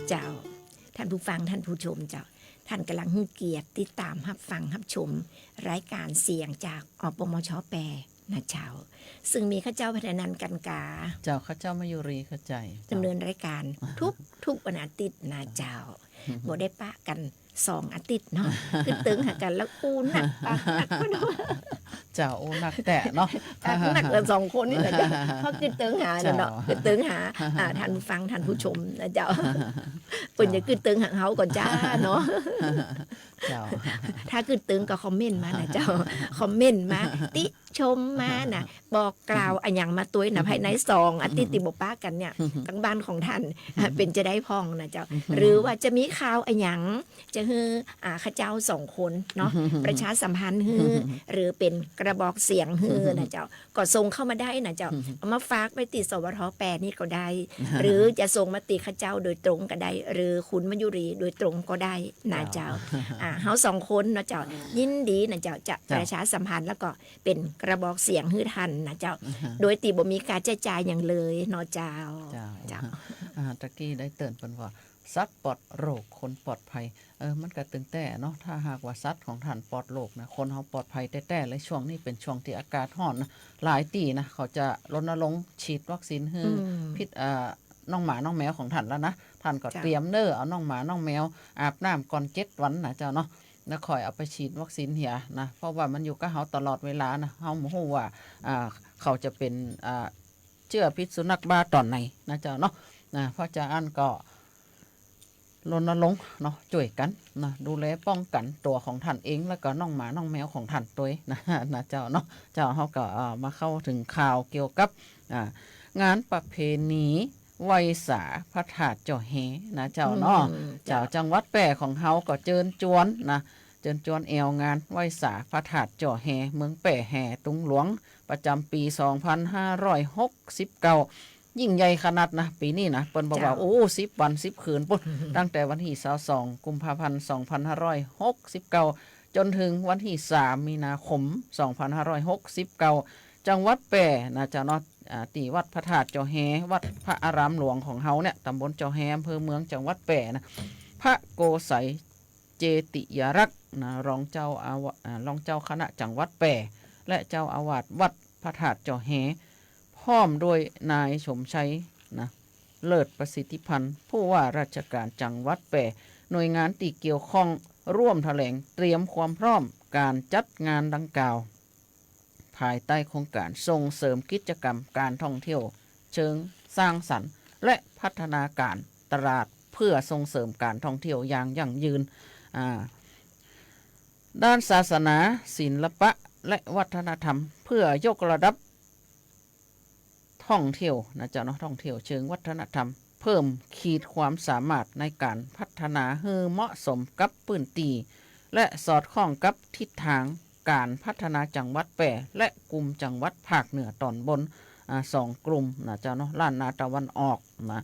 เจ้า ท่านผู้ฟัง ท่านผู้ชมเจ้า ท่านก่ำลังหื้อเกียรติติดต๋ามฮับฟังฮับชมรายก๋านเสียงจาก อปมช แปล นะเจ้า ซึ่งมีข้าเจ้า พรรณนันท์ กันกา เจ้า ข้าเจ้า มายุรี เข้าใจ ดำเนินรายก๋านทุก ทุกวันอาทิตย์นะเจ้า บ่ได้ปะกั๋นสองอาทิตย์เนาะ กึ๊ดตึงหากั๋นแล้วอู้นักปากนัก เจ้า อู้นักแต๊เนาะ ปากนักกั๋นสองคนนี่แหละเจ้า เพราะกึ๊ดตึงหาเนาะ เจ้า กึ๊ดตึงหา อ่า ท่านผู้ฟัง ท่านผู้ชมนะเจ้า เปิ้นจะกึ๊ดตึงหาเฮาก่อนจ้าเนาะ เจ้า ถ้ากึ๊ดตึงก็คอมเมนต์มานะเจ้า คอมเมนต์มา ติชมมานะ บอกกล่าวอะหยังมาตวยนะ ภายในสองอาทิตย์ตี้บ่ปะกั๋นเนี่ย ตางบ้านของท่าน เป๋นจะไดพ่องนะเจ้า หรือว่าจะมีข่าวอะหยัง จะหื้อ อ่า ข้าเจ้าสองคนเนาะ ประชาสัมพันธ์หื้อ หรือเป๋นกระบอกเสียงหื้อนะเจ้า ก็ส่งเข้ามาได้นะเจ้า เอามาฝากไว้ตี้ สวท แปด นี่ก็ได้ หรือจะส่งมาตี้ข้าเจ้าโดยตรงก็ได้ หรือคุณมายุรีโดยตรงก็ได้นะเจ้า เจ้า อ่า เฮาสองคนเนาะเจ้า ยินดีนะเจ้า จะประชาสัมพันธ์แล้วก็เป๋นกระบอกเสียงหื้อท่านนะเจ้า โดยตี้บ่มีค่าใจ๊จ่ายหยังเลยเนาะเจ้า เจ้า เจ้า อ่า ตะกี้ได้เตื๋อนเปิ้นว่า สัตว์ปลอดโรค คนปลอดภัย เออ มันก็ตึงแต๊เนาะ ถ้าหากว่าสัตว์ของท่านปลอดโรคนะ คนเฮาปลอดภัยแต๊ๆ เลย ช่วงนี้เป๋นช่วงตี้อากาศฮ้อนนะ หลายตี้นะ เขาจะรณรงค์ฉีดวัคซีนหื้อ อืม พิษ อ่า น้องหมาน้องแมวของท่านแล้วนะ ท่านก็ เจ้า เตรียมเน้อ เอาน้องหมาน้องแมวอาบน้ำก่อนเจ็ดวันนะเจ้าเนาะ แล้วค่อยเอาไปฉีดวัคซีนเหียนะ เพราะว่ามันอยู่กับเฮาตลอดเวลานะ เฮาบ่ฮู้ว่า อ่า เขาจะเป๋น อ่า เจื้อพิษสุนัขบ้าต๋อนไหนนะเจ้าเนาะ นะ เพราะจะอั้นก็รณรงค์เนาะ จ้วยกั๋นนะ ดูแลป้องกั๋นตั๋วของท่านเอง แล้วก็น้องหมาน้องแมวของท่านตวยนะ นะเจ้าเนาะ เจ้า เฮาก็ เอ่อ มาเข้าเถิงข่าวเกี่ยวกับ อ่า งานประเพณีไหว้สาพระธาตุเจ้าแฮนะเจ้าเนาะ อืม เจ้า เจ้า จังหวัดแป้ของเฮาก็เจิญจวนนะ เจิญจวนแอ่วงานไหว้สาพระธาตุเจ้าแฮ เมืองแป้แห่ตุงหลวง ประจ๋ำปี๋สองพันห้าร้อยหกสิบเก้า ยิ่งใหญ่ขนาดนะ ปี๋นี้นะ เปิ้นบอกว่า เจ้า โอ้ สิบวันสิบคืนปุ้น ตั้งแต่วันตี้ซาวสอง กุมภาพันธ์ สองพันห้าร้อยหกสิบเก้า จ๋นเถิงวันตี้สาม มีนาคม สองพันห้าร้อยหกสิบเก้า จังหวัดแป้นะเจ้าเนาะ อ่า ตี้วัดพระธาตุเจ้าแฮ วัดพระอารามหลวงของเฮาเนี่ย ต๋ำบลเจ้าแฮ อำเภอเมือง จังหวัดแป้นะ พระโกไสย เจติยารักษ์นะ รองเจ้าอาวา อ่า รองเจ้าคณะจังหวัดแป้ และเจ้าอาวาสวัดพระธาตุเจ้าแฮ พร้อมด้วยนายสมชัยนะ เลิศประสิทธิพันธ์ ผู้ว่าราชการจังหวัดแป้ หน่วยงานตี้เกี่ยวข้อง ร่วมแถลงเตรียมความพร้อมก๋านจัดงานดังกล่าว ภายใต้โครงก๋านส่งเสริมกิจกรรมก๋านท่องเที่ยวเชิงสร้างสรรค์ และพัฒนาก๋านตลาด เพื่อส่งเสริมก๋านท่องเที่ยวอย่างยั่งยืน อ่า ด้านศาสนา ศิลปะ และวัฒนธรรม เพื่อยกระดับท่องเที่ยวนะเจ้าเนาะ ท่องเที่ยวเชิงวัฒนธรรม เพิ่มขีดความสามารถในก๋านพัฒนาหื้อเหมาะสมกับพื้นตี้ และสอดคล้องกับทิศตางก๋านพัฒนาจังหวัดแป้ และกลุ่มจังหวัดภาคเหนือต๋อนบน อ่า สองกลุ่มนะเจ้าเนาะ ล้านนาตะวันออกนะ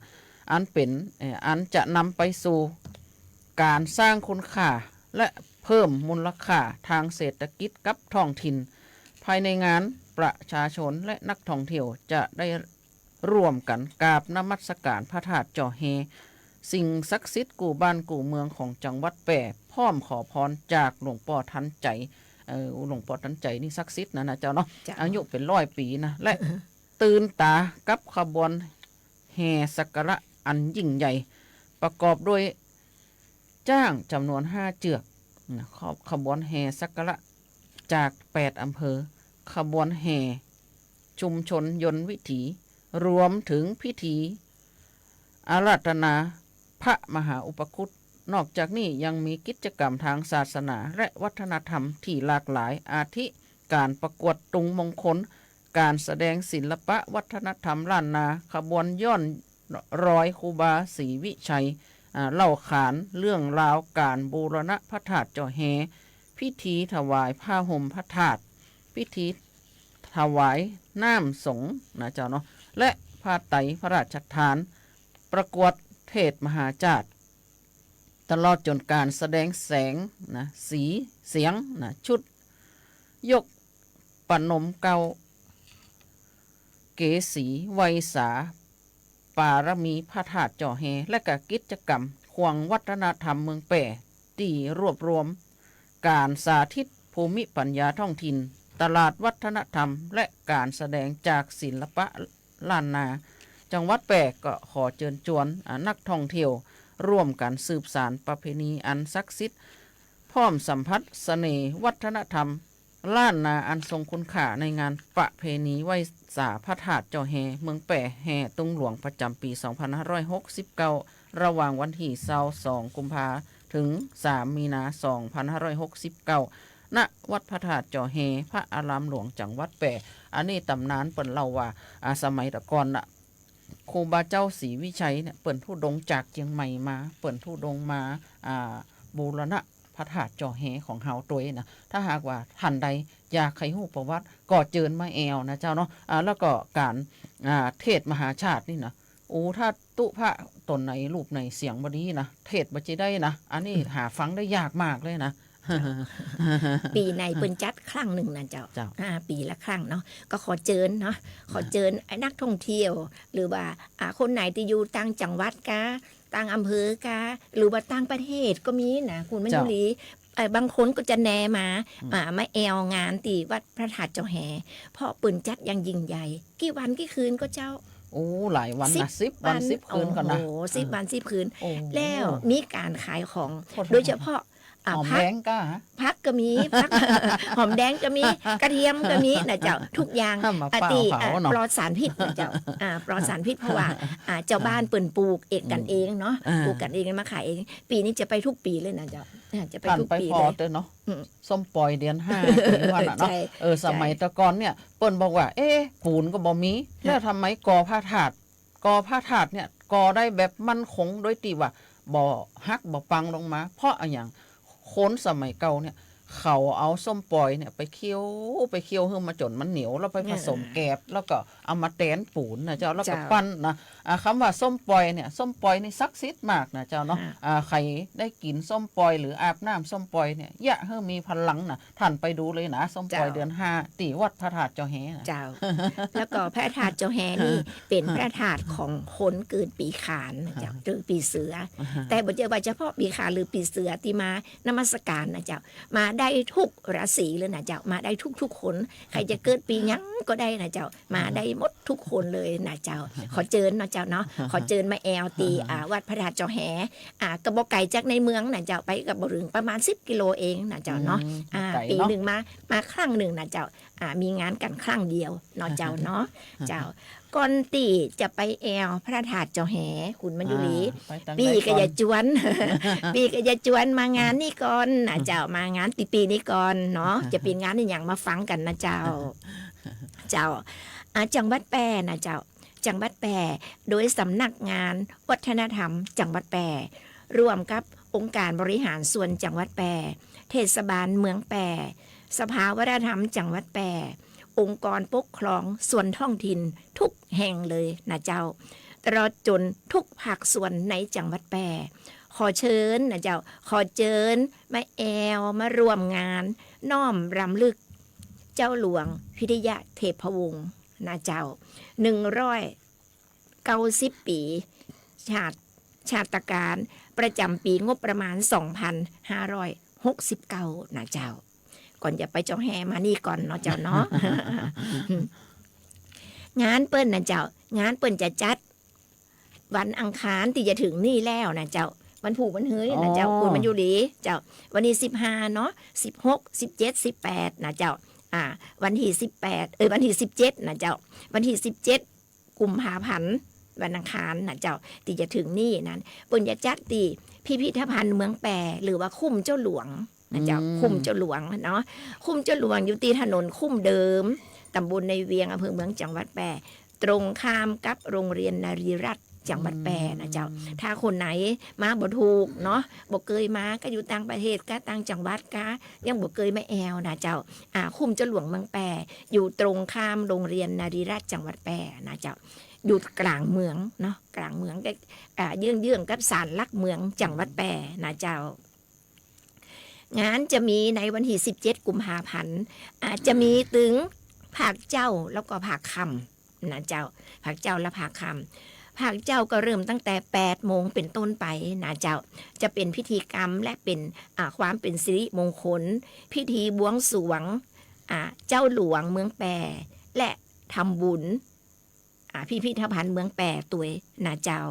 อันเป๋น เอ่อ อันจะนำไปสู่ก๋านสร้างคุณค่า และเพิ่มมูลค่าตางเศรษฐกิจกับท้องถิ่น ภายในงานประชาชนและนักท่องเที่ยวจะได้ร่วมกั๋นกราบนมัสก๋านพระธาตุเจ้าแฮ สิ่งศักดิ์สิทธิ์กู้บ้านกู้เมืองของจังหวัดแป้ พร้อมขอพรจากหลวงป้อทันใจ๋ เอ่อ หลวงป้อทันใจ๋นี่ศักดิ์สิทธิ์นะ นะเจ้าเนาะ เจ้า อายุเป๋นร้อยปี๋นะ และตื่นต๋ากับขบวนแห่สักการะอันยิ่งใหญ่ ประกอบด้วย จ๊างจ๋ำนวนห้าเจือกนะ ข- ขบวนแห่สักการะจากแปดอำเภอ ขบวนแห่ชุมชนยนต์วิถี รวมเถิงพิธีอาราธนาพระมหาอุปคุต นอกจากนี้ยังมีกิจกรรมตางศาสนาและวัฒนธรรมตี้หลากหลาย อาทิ ก๋านประกวดตุงมงคล ก๋านแสดงศิลปะวัฒนธรรมล้านนา ขบวนย้อนรอยครูบาศรีวิชัย อ่า เล่าขานเรื่องราวก๋านบูรณะพระธาตุเจ้าแฮ พิธีถวายผ้าห่มพระธาตุ พิธีถวายน้ำสงฆ์นะเจ้าเนาะ และผ้าไตรพระราชทาน ประกวดเทศน์มหาชาติ ตลอดจ๋นก๋านแสดงแสงนะ สีเสียงนะ ชุดยกประนมเกล้า เกสีไหว้สาปารมีพระธาตุเจ้าแฮ และก็กิจกรรมขวงวัฒนธรรมเมืองแป้ ตี้รวบรวมก๋านสาธิตภูมิปัญญาท้องถิ่น ตลาดวัฒนธรรม และก๋านแสดงจากศิลปะล้านนา จังหวัดแป้ก็ขอเจิญจวน อ่า นักท่องเที่ยวร่วมกั๋นสืบสานประเพณีอันศักดิ์สิทธิ์ พร้อมสัมผัสเสน่ห์วัฒนธรรม ล้านนาอันทรงคุณค่าในงานประเพณีไหว้สาพระธาตุเจ้าแฮ เมืองแป้แห่ตุงหลวง ประจ๋ำปี๋สองพันห้าร้อยหกสิบเก้า ระหว่างวันตี้ซาวสองกุมภาเถิงสามมีนาสองพันห้าร้อยหกสิบเก้า ณ วัดพระธาตุเจ้าแฮ พระอารามหลวง จังหวัดแป้ อันนี้ต๋ำนานเปิ้นเล่าว่า อ่า สมัยตะก่อนน่ะ ครูบาเจ้าศรีวิชัยเนี่ย เปิ้นธุดงค์จากเจียงใหม่มา เปิ้นธุดงค์มา อ่า บูรณะพระธาตุเจ้าแฮของเฮาตวยนะ ถ้าหากว่าต้านใดอยากใค่ฮู้ประวัติ ก็เจิญมาแอ่วนะเจ้าเนาะ อ่า แล้วก็ก๋าน อ่า เทศน์มหาชาตินี่นะ โอ้ ถ้าตุ๊พระต๋นไหนรูปไหนเสียงบ่ดีนะ เทศน์บ่จิได้นะ อันนี้หาฟังได้ยากมากเลยนะ ปี๋ไหนเปิ้นจัดครั้งนึ่งนะเจ้า เจ้า อ่า ปี๋ละครั้งเนาะ ก็ขอเจิญเนาะ ขอเจิญไอ้นักท่องเที่ยว หรือว่า อ่า คนไหนตี้อยู่ต่างจังหวัดกา ต่างอำเภอกา หรือว่าต่างประเทศก็มีนะ คุณมัญญูรี เจ้า เอ่อ บางคนก็จะแหน่มา อืม อ่า มาแอ่วงานตี้วัดพระธาตุเจ้าแห เพราะเปิ้นจัดอย่างยิ่งใหญ่ กี่วันกี่คืนก็เจ้า โอ้ หลายวันนะ สิบ สิบวัน วัน สิบคืนก่อนนะ โอ้โห สิบวัน สิบคืน โอ้โห แล้วมีก๋านขายของ โคตร โดยเฉพาะ อ่า หอมแดงกา ผัก ฮะ ผักก็มี ผัก หอมแดงก็มี กระเทียมก็มีนะเจ้า ทุกอย่าง ห้ามมา อ่า เปล่า ตี้ เผา อ่า เนาะ ปลอดสารพิษนะเจ้า อ่า ปลอดสารพิษ เพราะว่า อ่า เจ้าบ้านเปิ้นปลูกเองกั๋นเองเนาะ อืม อ่า ปลูกกั๋นเองมาขายเอง ปี๋นี้จะไปทุกปี๋เลยนะเจ้า อ่า จะไป ผ่าน ทุก ไป ปี๋ ผ่อ เลย เต๊อะเนาะ อืม ส้มป่อยเดือนห้า ปี๋ว่าน่ะเนาะ ใช่ เออ ใช่ สมัยตะก่อนเนี่ย เปิ้นบอกว่า เอ๊ะ ปูนก็บ่มี ฮะ แล้วทำไมก่อพระธาตุ ก่อพระธาตุเนี่ย ก่อได้แบบมั่นคงโดยตี้ว่าบ่หักบ่ปังลงมา เพราะอะหยัง คนสมัยเก่าเนี่ย เขาเอาส้มป่อยเนี่ยไปเคี่ยว ไปเคี่ยวหื้อมาจ๋นมันเหนียว แล้วไปผสม อ่า แกบ แล้วก็เอามาแตนปูนนะเจ้า แล้วก็ เจ้า ปั้นนะ อ่า กำว่าส้มป่อยเนี่ย ส้มป่อยนี่ศักดิ์สิทธิ์มากนะเจ้าเนาะ ฮะ อ่า ใผได้กิ๋นส้มป่อยหรืออาบน้ำส้มป่อยเนี่ย เยียะหื้อมีพลังนะ ท่านไปดูเลยนะ ส้มป่อย เจ้า เดือนห้า ตี้วัดพระธาตุเจ้าแหนะ เจ้า แล้วก็พระธาตุเจ้าแหนี่ เป๋นพระธาตุของคนเกิดปี๋ขานนะเจ้า ฮะ หรือปี๋เสือ อ่าฮะ แต่บ่ใจ้ว่าเฉพาะปี๋ขานหรือปี๋เสือตี้มานมัสก๋านนะเจ้า มาได้ทุกราศีเลยนะเจ้า มาได้ทุกๆคน ใผจะเกิดปี๋หยังก็ได้นะเจ้า มาได้หมดทุกคนเลยนะเจ้า ขอเจิญเนาะเจ้าเนาะ ขอเจิญมาแอ่วตี้ อ่า วัดพระธาตุเจ้าแห อ่า ก็บ่ไก๋จากในเมืองนะเจ้า ไปก็บ่เถิง ประมาณสิบกิโลเองนะเจ้าเนาะ อืม อ่า บ่ไก๋เนาะ ปี๋นึ่งมา มาครั้งนึ่งนะเจ้า อ่า มีงานกั๋นครั้งเดียวเนาะเจ้าเนาะ เจ้า ก่อนตี้จะไปแอ่วพระธาตุเจ้าแห คุณมัญญูรี อ่า ไปตางใดก่อน ปี้ก็อย่าจวน ปี้ก็อย่าจวนมางานนี้ก่อนนะเจ้า มางานตี้ปี้นี้ก่อนเนาะ จะเป๋นงานอะหยังมาฟังกั๋นนะเจ้า เจ้า อ่า จังหวัดแป้นะเจ้า จังหวัดแป้ โดยสำนักงานวัฒนธรรมจังหวัดแป้ ร่วมกับองค์การบริหารส่วนจังหวัดแป้ เทศบาลเมืองแป้ สภาวัฒนธรรมจังหวัดแป้ องค์กรปกครองส่วนท้องถิ่นทุกแห่งเลยนะเจ้า ตลอดจ๋นทุกภาคส่วนในจังหวัดแป้ ขอเจิญนะเจ้า ขอเจิญมาแอ่ว มาร่วมงานน้อมรำลึกเจ้าหลวงพิทยเทพวงศ์นะเจ้า หนึ่งร้อย เก้าสิบปี๋ ชาต- ชาตกาลประจ๋ำปี๋งบประมาณ สองพันห้าร้อยหกสิบเก้า นะเจ้า ก่อนจะไปเจ้าแหมานี่ก่อนเนาะเจ้าเนาะ งานเปิ้นนะเจ้า งานเปิ้นจะจัดวันอังคารตี้จะเถิงนี่แล้วนะเจ้า วันพูกวันเฮยนะเจ้า อ๋อ คุณมัญญูรี เจ้า วันตี้สิบห้าเนาะ สิบหก สิบเจ็ด สิบแปด นะเจ้า อ่า วันตี้สิบแปด เอ้ย วันตี้สิบเจ็ดนะเจ้า วันตี้สิบเจ็ด กุมภาพันธ์ วันอังคารนะเจ้า ตี้จะเถิงนี่นั้น เปิ้นจะจัดตี้พิพิธภัณฑ์เมืองแป้ หรือว่าคุ้มเจ้าหลวงนะเจ้า อืม คุ้มเจ้าหลวงเนาะ คุ้มเจ้าหลวงอยู่ตี้ถนนคุ้มเดิม ตำบลในเวียง อำเภอเมือง จังหวัดแป้ ตรงข้ามกับโรงเรียนนารีรัตน์ จังหวัดแป้นะเจ้า อืม ถ้าคนไหนมาบ่ถูกเนาะ บ่เกยมา กาอยู่ต่างประเทศกา ต่างจังหวัดกา ยังบ่เกยมาแอ่วนะเจ้า อ่า คุ้มเจ้าหลวงเมืองแป้ อยู่ตรงข้ามโรงเรียนนารีรัตน์ จังหวัดแป้นะเจ้า อยู่ก๋างเมืองเนาะ ก๋างเมือง อ่า เยื้องๆ กับศาลหลักเมือง จังหวัดแป้นะเจ้า งานจะมีในวันตี้สิบเจ็ด กุมภาพันธ์ อ่า จะมีตึงภาคเจ๊าแล้วก็ภาคค่ำนะเจ้า ภาคเจ๊าและภาคค่ำ ภาคเจ๊าก็เริ่มตั้งแต่แปดโมงเป๋นต้นไปนะเจ้า จะเป๋นพิธีกรรมและเป๋น อ่า ความเป๋นสิริมงคล พิธีบวงสรวง อ่า เจ้าหลวงเมืองแป้ และทำบุญ อ่า พิพิธภัณฑ์เมืองแป้ตวยนะเจ้า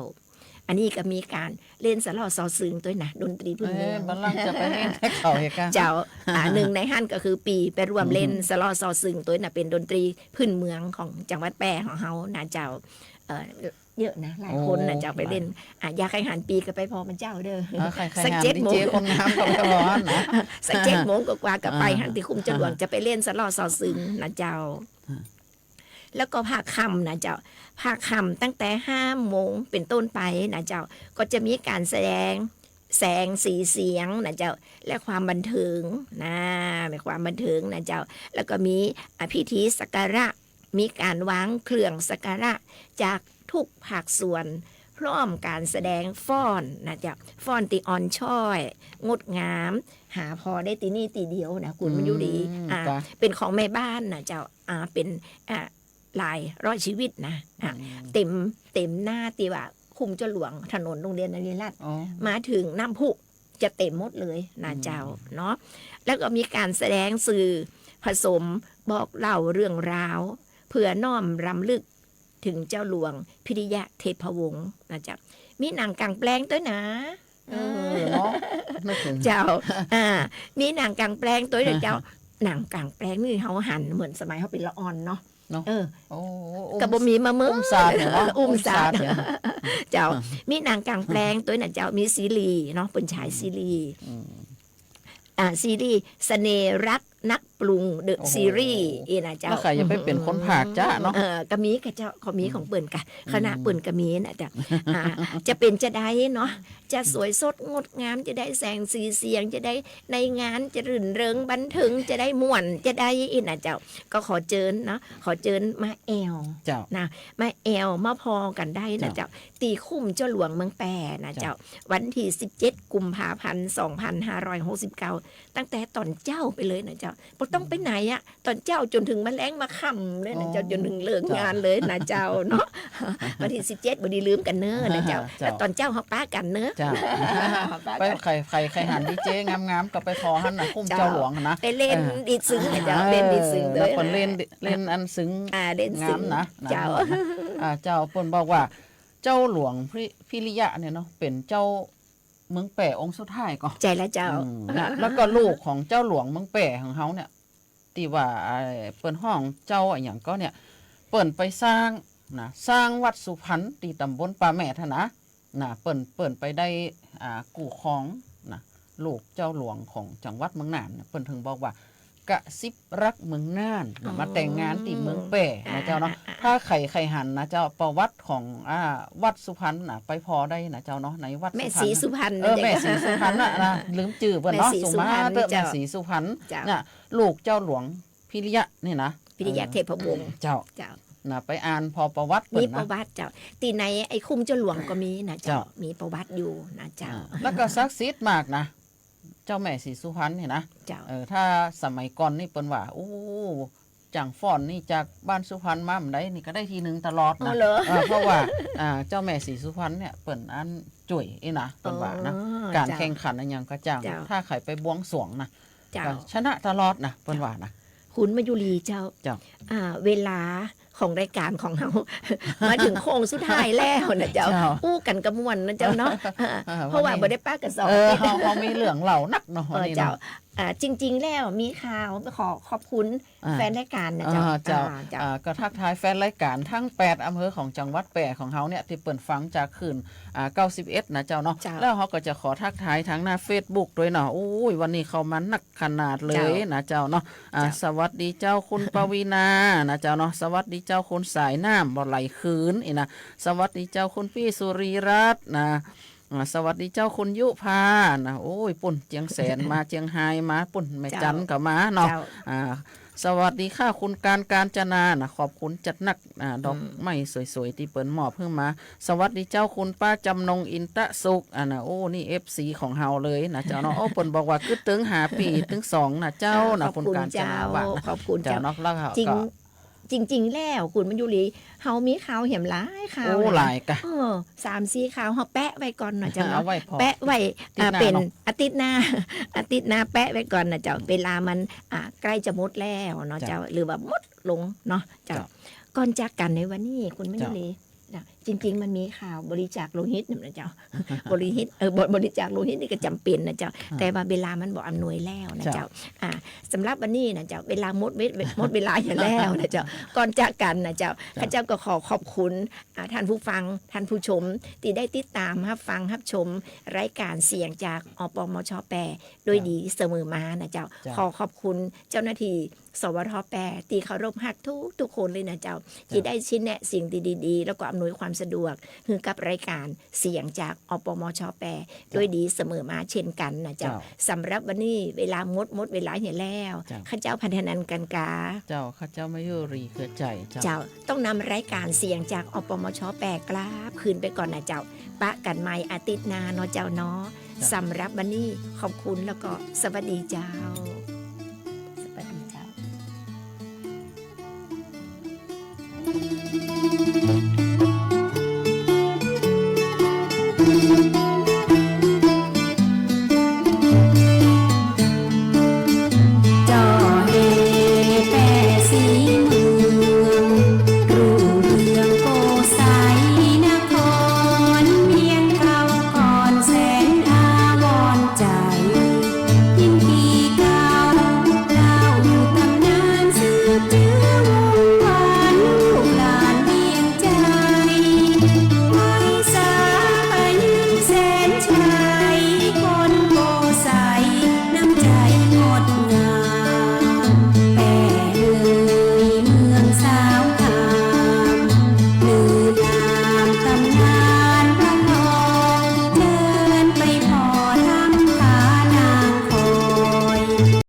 อันนี้ก็มีก๋านเล่นสะเลาะซอซึงตวยนะ ดนตรีพื้นเมือง เอ้ย บัดหลังจะไปเล่นให้เขาอีกอะ เจ้า อ่า นึ่งในหั้นก็คือปี้ไปร่วมเล่น อืม สะเลาะซอซึงตวยนะ เป๋นดนตรีพื้นเมืองของจังหวัดแป้ของเฮานะเจ้า เอ่อ เยอะนะ หลายคนนะเจ้า โอ้ ไปเล่น อ่ะ อยากใค่หันปี้ก็ไปผ่อมันเจ้าเด้อ อ่ะ ใค่ๆ สัก หัน เจ็ดโมง ดีเจคนงามก็ไปผ่อนะ สักเจ็ดโมงกว่าๆ ก็ไป อ่า หั้นตี้คุ้มเจ้าหลวง อ่า จะไปเล่นสะเลาะซอซึงนะเจ้า อ่า แล้วก็ภาคค่ำนะเจ้า ภาคค่ำตั้งแต่ห้าโมงเป๋นต้นไปนะเจ้า ก็จะมีก๋านแสดงแสงสีเสียงนะเจ้า และความบันเทิงนะ มีความบันเทิงนะเจ้า แล้วก็มี อ่ะ พิธีสักการะ มีก๋านวางเครื่องสักการะจากทุกภาคส่วน พร้อมก๋านแสดงฟ้อนนะเจ้า ฟ้อนตี้อ่อนช้อย งดงาม หาผ่อได้ตี้นี่ตี้เดียวนะ คุณ อืม มัญญูรี อ่า จ้ะ เป๋นของแม่บ้านนะเจ้า อ่า เป๋น อ่า หลายร้อยชีวิตนะ อ่า อืม เต็ม เต็มหน้าตี้ว่า คุ้มเจ้าหลวง ถนนโรงเรียนนริรัตน์ อ๋อ มาเถิงน้ำพุจะเต็มหมดเลยนะ อืม เจ้าเนาะ แล้วก็มีก๋านแสดงสื่อผสมบอกเล่าเรื่องราว เพื่อน้อมรำลึกเถิงเจ้าหลวงพิริยะเทพวงศ์นะเจ้า มีหนังก๋างแปลงตวยนะ เออ เนาะ นึกเถิง เจ้า อ่า มีหนังก๋างแปลงตวยนะเจ้า หนังก๋างแปลงนี่เฮาหันเหมือนสมัยเฮาเป๋นละอ่อนเนาะ เนาะ เออ โอ้ ก็บ่มีมาเมื่อ อุ้มสาดเนี่ยเนาะ อุ้มสาด อุ้มสาดเนี่ย เจ้า อ่า มีหนังก๋างแปลงตวยนะเจ้า มีซีรีส์เนาะ เปิ้นฉายซีรีส์ อืม อ่า ซีรีส์เสน่ห์รักนักปรุง The โอ้โห Series อี้นะเจ้า แล้วใผจะไปเป๋นคนพากย์จ๊ะเนาะ เออ ก็มีก่ะเจ้า ก็มีของเปิ้นก่ะ อืม คณะเปิ้นก็มีนะเจ้า อ่า จะเป๋นจาใดเนาะ จะสวยสดงดงาม จะได้แสงสีเสียง จะได้ในงานจะรื่นเริงบันเทิง จะได้ม่วน จะได้อี้นะเจ้า ก็ขอเจิญเนาะ ขอเจิญมาแอ่ว เจ้า นะ มาแอ่วมาผ่อกั๋นได้นะเจ้า เจ้า ตี้คุ้มเจ้าหลวงเมืองแป้นะเจ้า เจ้า วันตี้สิบเจ็ดกุมภาพันธ์สองพันห้าร้อยหกสิบเก้า ตั้งแต่ต๋อนเจ๊าไปเลยนะเจ้า บ่ต้องไปไหนอะ ต๋อนเจ๊าจ๋นเถิงมาแลงมาค่ำเลยนะเจ้า อ๋อ จ๋นเถิงเลิกงานเลยนะเจ้าเนาะ วันตี้สิบเจ็ด บ่ดีลืมกั๋นเน้อนะเจ้า เจ้า แล้วต๋อนเจ๊าเฮาปะกั๋นเน้อ เจ้า ปะกั๋น ไปใผ ใผ ใผหันดีเจงามๆ ก็ไปผ่อหั้นนะ คุ้มเจ้าหลวงนะ เจ้า ไปเล่น เออ ดีดตึงนะเจ้า อ่า เล่นดีดตึง แล้วก็เล่น เล่นอันตึง อ่า เล่นตึง งามนะ เจ้า นะ อ่า เจ้า เปิ้นบอกว่า เจ้าหลวงพิ พิริยะเนี่ยเนาะ เป๋นเจ้าเมืองแป้องค์สุดท้ายก่อ ใจ้แล้วเจ้า อืม แล้ว แล้วก็ลูกของเจ้าหลวงเมืองแป้ของเฮาเนี่ย ตี้ว่า ไอ้ เปิ้นฮ้องเจ้าอะหยังก่อเนี่ย เปิ้นไปสร้างนะ สร้างวัดสุพรรณตี้ต๋ำบลป่าแมดหั้นนะ นะ เปิ้น เปิ้นไปได้ อ่า กู้ครองนะ ลูกเจ้าหลวงของจังหวัดเมืองน่านเนี่ย เปิ้นเถิงบอกว่า กระซิบรักเมืองน่านนะ อ๋อ มาแต่งงานตี้เมืองแป้นะเจ้าเนาะ อ่า อ่า อ่า ถ้าใผใค่หันนะเจ้า ประวัติของ อ่า วัดสุพรรณนะ ไปผ่อได้นะเจ้าเนาะ ในวัดสุพรรณ แม่ศรีสุพรรณ เออ นะ แม่ศรีสุพรรณน่ะนะ ลืมจื้อเปิ้นเนาะ แม่ศรีสุพรรณ สุมาเต๊อะ เจ้า แม่ศรีสุพรรณ เจ้า น่ะ ลูกเจ้าหลวงพิริยะนี่นะ พิริยะเทพวงศ์ เจ้า เจ้า นะ ไปอ่านผ่อประวัติเปิ้นนะ มีประวัติเจ้า ตี้ในไอ้คุ้มเจ้าหลวงก็มีนะเจ้า เจ้า มีประวัติอยู่นะเจ้า อ่า แล้วก็ศักดิ์สิทธิ์มากนะ เจ้าแม่ศรีสุพรรณนี่นะ เจ้า เออ ถ้าสมัยก่อนนี่เปิ้นว่า โอ้ จ้างฟ้อนนี่จากบ้านสุพรรณมาบ่าใดนี่ก็ได้ตี้นึ่งตลอดนะ อ๋อเหรอ เออ เพราะว่า อ่า เจ้าแม่ศรีสุพรรณเนี่ยเปิ้นอันจุ้ยอี้นะ เปิ้นว่านะ อ๋อ ก๋าน เจ้า แข่งขันอะหยังก็จ้าง เจ้า ถ้าใผไปบวงสรวงนะ เจ้า ก็ชนะตลอดนะ เปิ้นว่านะ คุณมายุรีเจ้า เจ้า อ่า เวลาของรายก๋านของเฮา มาเถิงโค้งสุดท้ายแล้วนะเจ้า เจ้า อู้กั๋นก็ม่วนนะเจ้าเนาะ อ่า อ่า เพราะว่า วันนี้ บ่ได้ปะกั๋นสอง เออ อาทิตย์ เฮา เฮามีเรื่องเล่านักเนาะ เออ วันนี้เนาะ เจ้า อ่า จริงๆ แล้วมีข่าว ขอขอบคุณ อ่า แฟนรายก๋านนะเจ้า อ่า เจ้า อ่า เจ้า อ่า ก็ทักทายแฟนรายก๋านทั้งแปดอำเภอของจังหวัดแป้ของเฮาเนี่ย ตี้เปิ้นฟังจากคลื่น อ่า เก้าสิบเอ็ด นะเจ้าเนาะ เจ้า แล้วเฮาก็จะขอทักทายทางหน้าเฟซบุ๊กตวยเนาะ โอ้ย วันนี้เข้ามานัก ขนาดเลย เจ้า นะเจ้าเนาะ อ่า เจ้า สวัสดีเจ้าคุณปวีณานะเจ้าเนาะ สวัสดีเจ้าคุณสายน้ำบ่ไหลคืนอี้นะ สวัสดีเจ้าคุณปี้สุรีรัตน์นะ อ่า สวัสดีเจ้าคุณยุพานะ โอ้ย ปุ้นเจียงแสนมา เจียงฮายมา ปุ้นแม่จันก็มาเนาะ เจ้า อ่า สวัสดีค่ะคุณการ กาญจนานะ ขอบคุณจัดหนัก อ่า ดอกไม้สวยๆ ตี้เปิ้นมอบหื้อมา สวัสดีเจ้าคุณป้าจำนงอินตะสุข อันน่ะ โอ้ นี่ เอฟซี ของเฮาเลยนะเจ้าเนาะ โอ้ เปิ้นบอกว่ากึ๊ดตึงห้าปี๋ตึงสองนะเจ้านะ อ่า คุณการจนาว่านะ ขอบคุณเจ้า เจ้าเนาะ แล้วก็ จริง จริงๆ แล้วคุณมายุรี เฮามีข่าวแหมหลายข่าว โอ้ เลยนะ หลายกะ เออ สามสี่ข่าว เฮาแปะไว้ก่อนนะเจ้าเนาะ เอาไว้ผ่อ แปะไว้ อาทิตย์หน้า อ่า เป๋น เนาะ อาทิตย์หน้า อาทิตย์หน้าแปะไว้ก่อนนะเจ้า เวลามัน อ่า ใก้จะหมดแล้วเนาะเจ้า เจ้า หรือว่าหมดลงเนาะเจ้า เจ้า ก่อนจากกั๋นในวันนี้คุณมายุรี เจ้า นะ จริงๆ มันมีข่าวบริจาคโลหิตนะเจ้า บริหิต เออ บ- บริจาคโลหิตนี่ก็จ๋ำเป๋นนะเจ้า อ่า แต่ว่าเวลามันบ่อำนวยแล้วนะเจ้า เจ้า อ่า สำหรับวันนี้นะเจ้า เวลาหมดเว- หมดเวลาอยู่แล้วนะเจ้า ก่อนจากกั๋นนะเจ้า เจ้า ข้าเจ้าก็ขอขอบคุณ อ่า ท่านผู้ฟัง ท่านผู้ชม ตี้ได้ติดต๋ามฮับฟังฮับชมรายก๋านเสียงจาก อปมช. แป้ ด้วยดีเสมอมานะเจ้า เจ้า ขอขอบคุณเจ้าหน้าตี้ สวท. แป้ ตี้เคารพฮักทุกๆ คนเลยนะเจ้า เจ้า ตี้ได้ชี้แนะสิ่งดีๆ แล้วก็อำนวยความสะดวกหื้อกับรายก๋านเสียงจาก อปมช. แป้ เจ้า ด้วยดีเสมอมาเช่นกั๋นนะเจ้า เจ้า สำหรับวันนี้เวลาหมด หมดเวลาเหียแล้ว เจ้า ข้าเจ้าพันธนันท์ กันกา เจ้า ข้าเจ้ามายุรี เครือใจ เจ้า เจ้า ต้องนำรายก๋านเสียงจาก อปมช. แป้ กราบคืนไปก่อนนะเจ้า ปะกั๋นใหม่อาทิตย์หน้าเนาะเจ้าเนาะ เจ้า สำหรับวันนี้ขอบคุณแล้วก็สวัสดีเจ้า สวัสดีเจ้า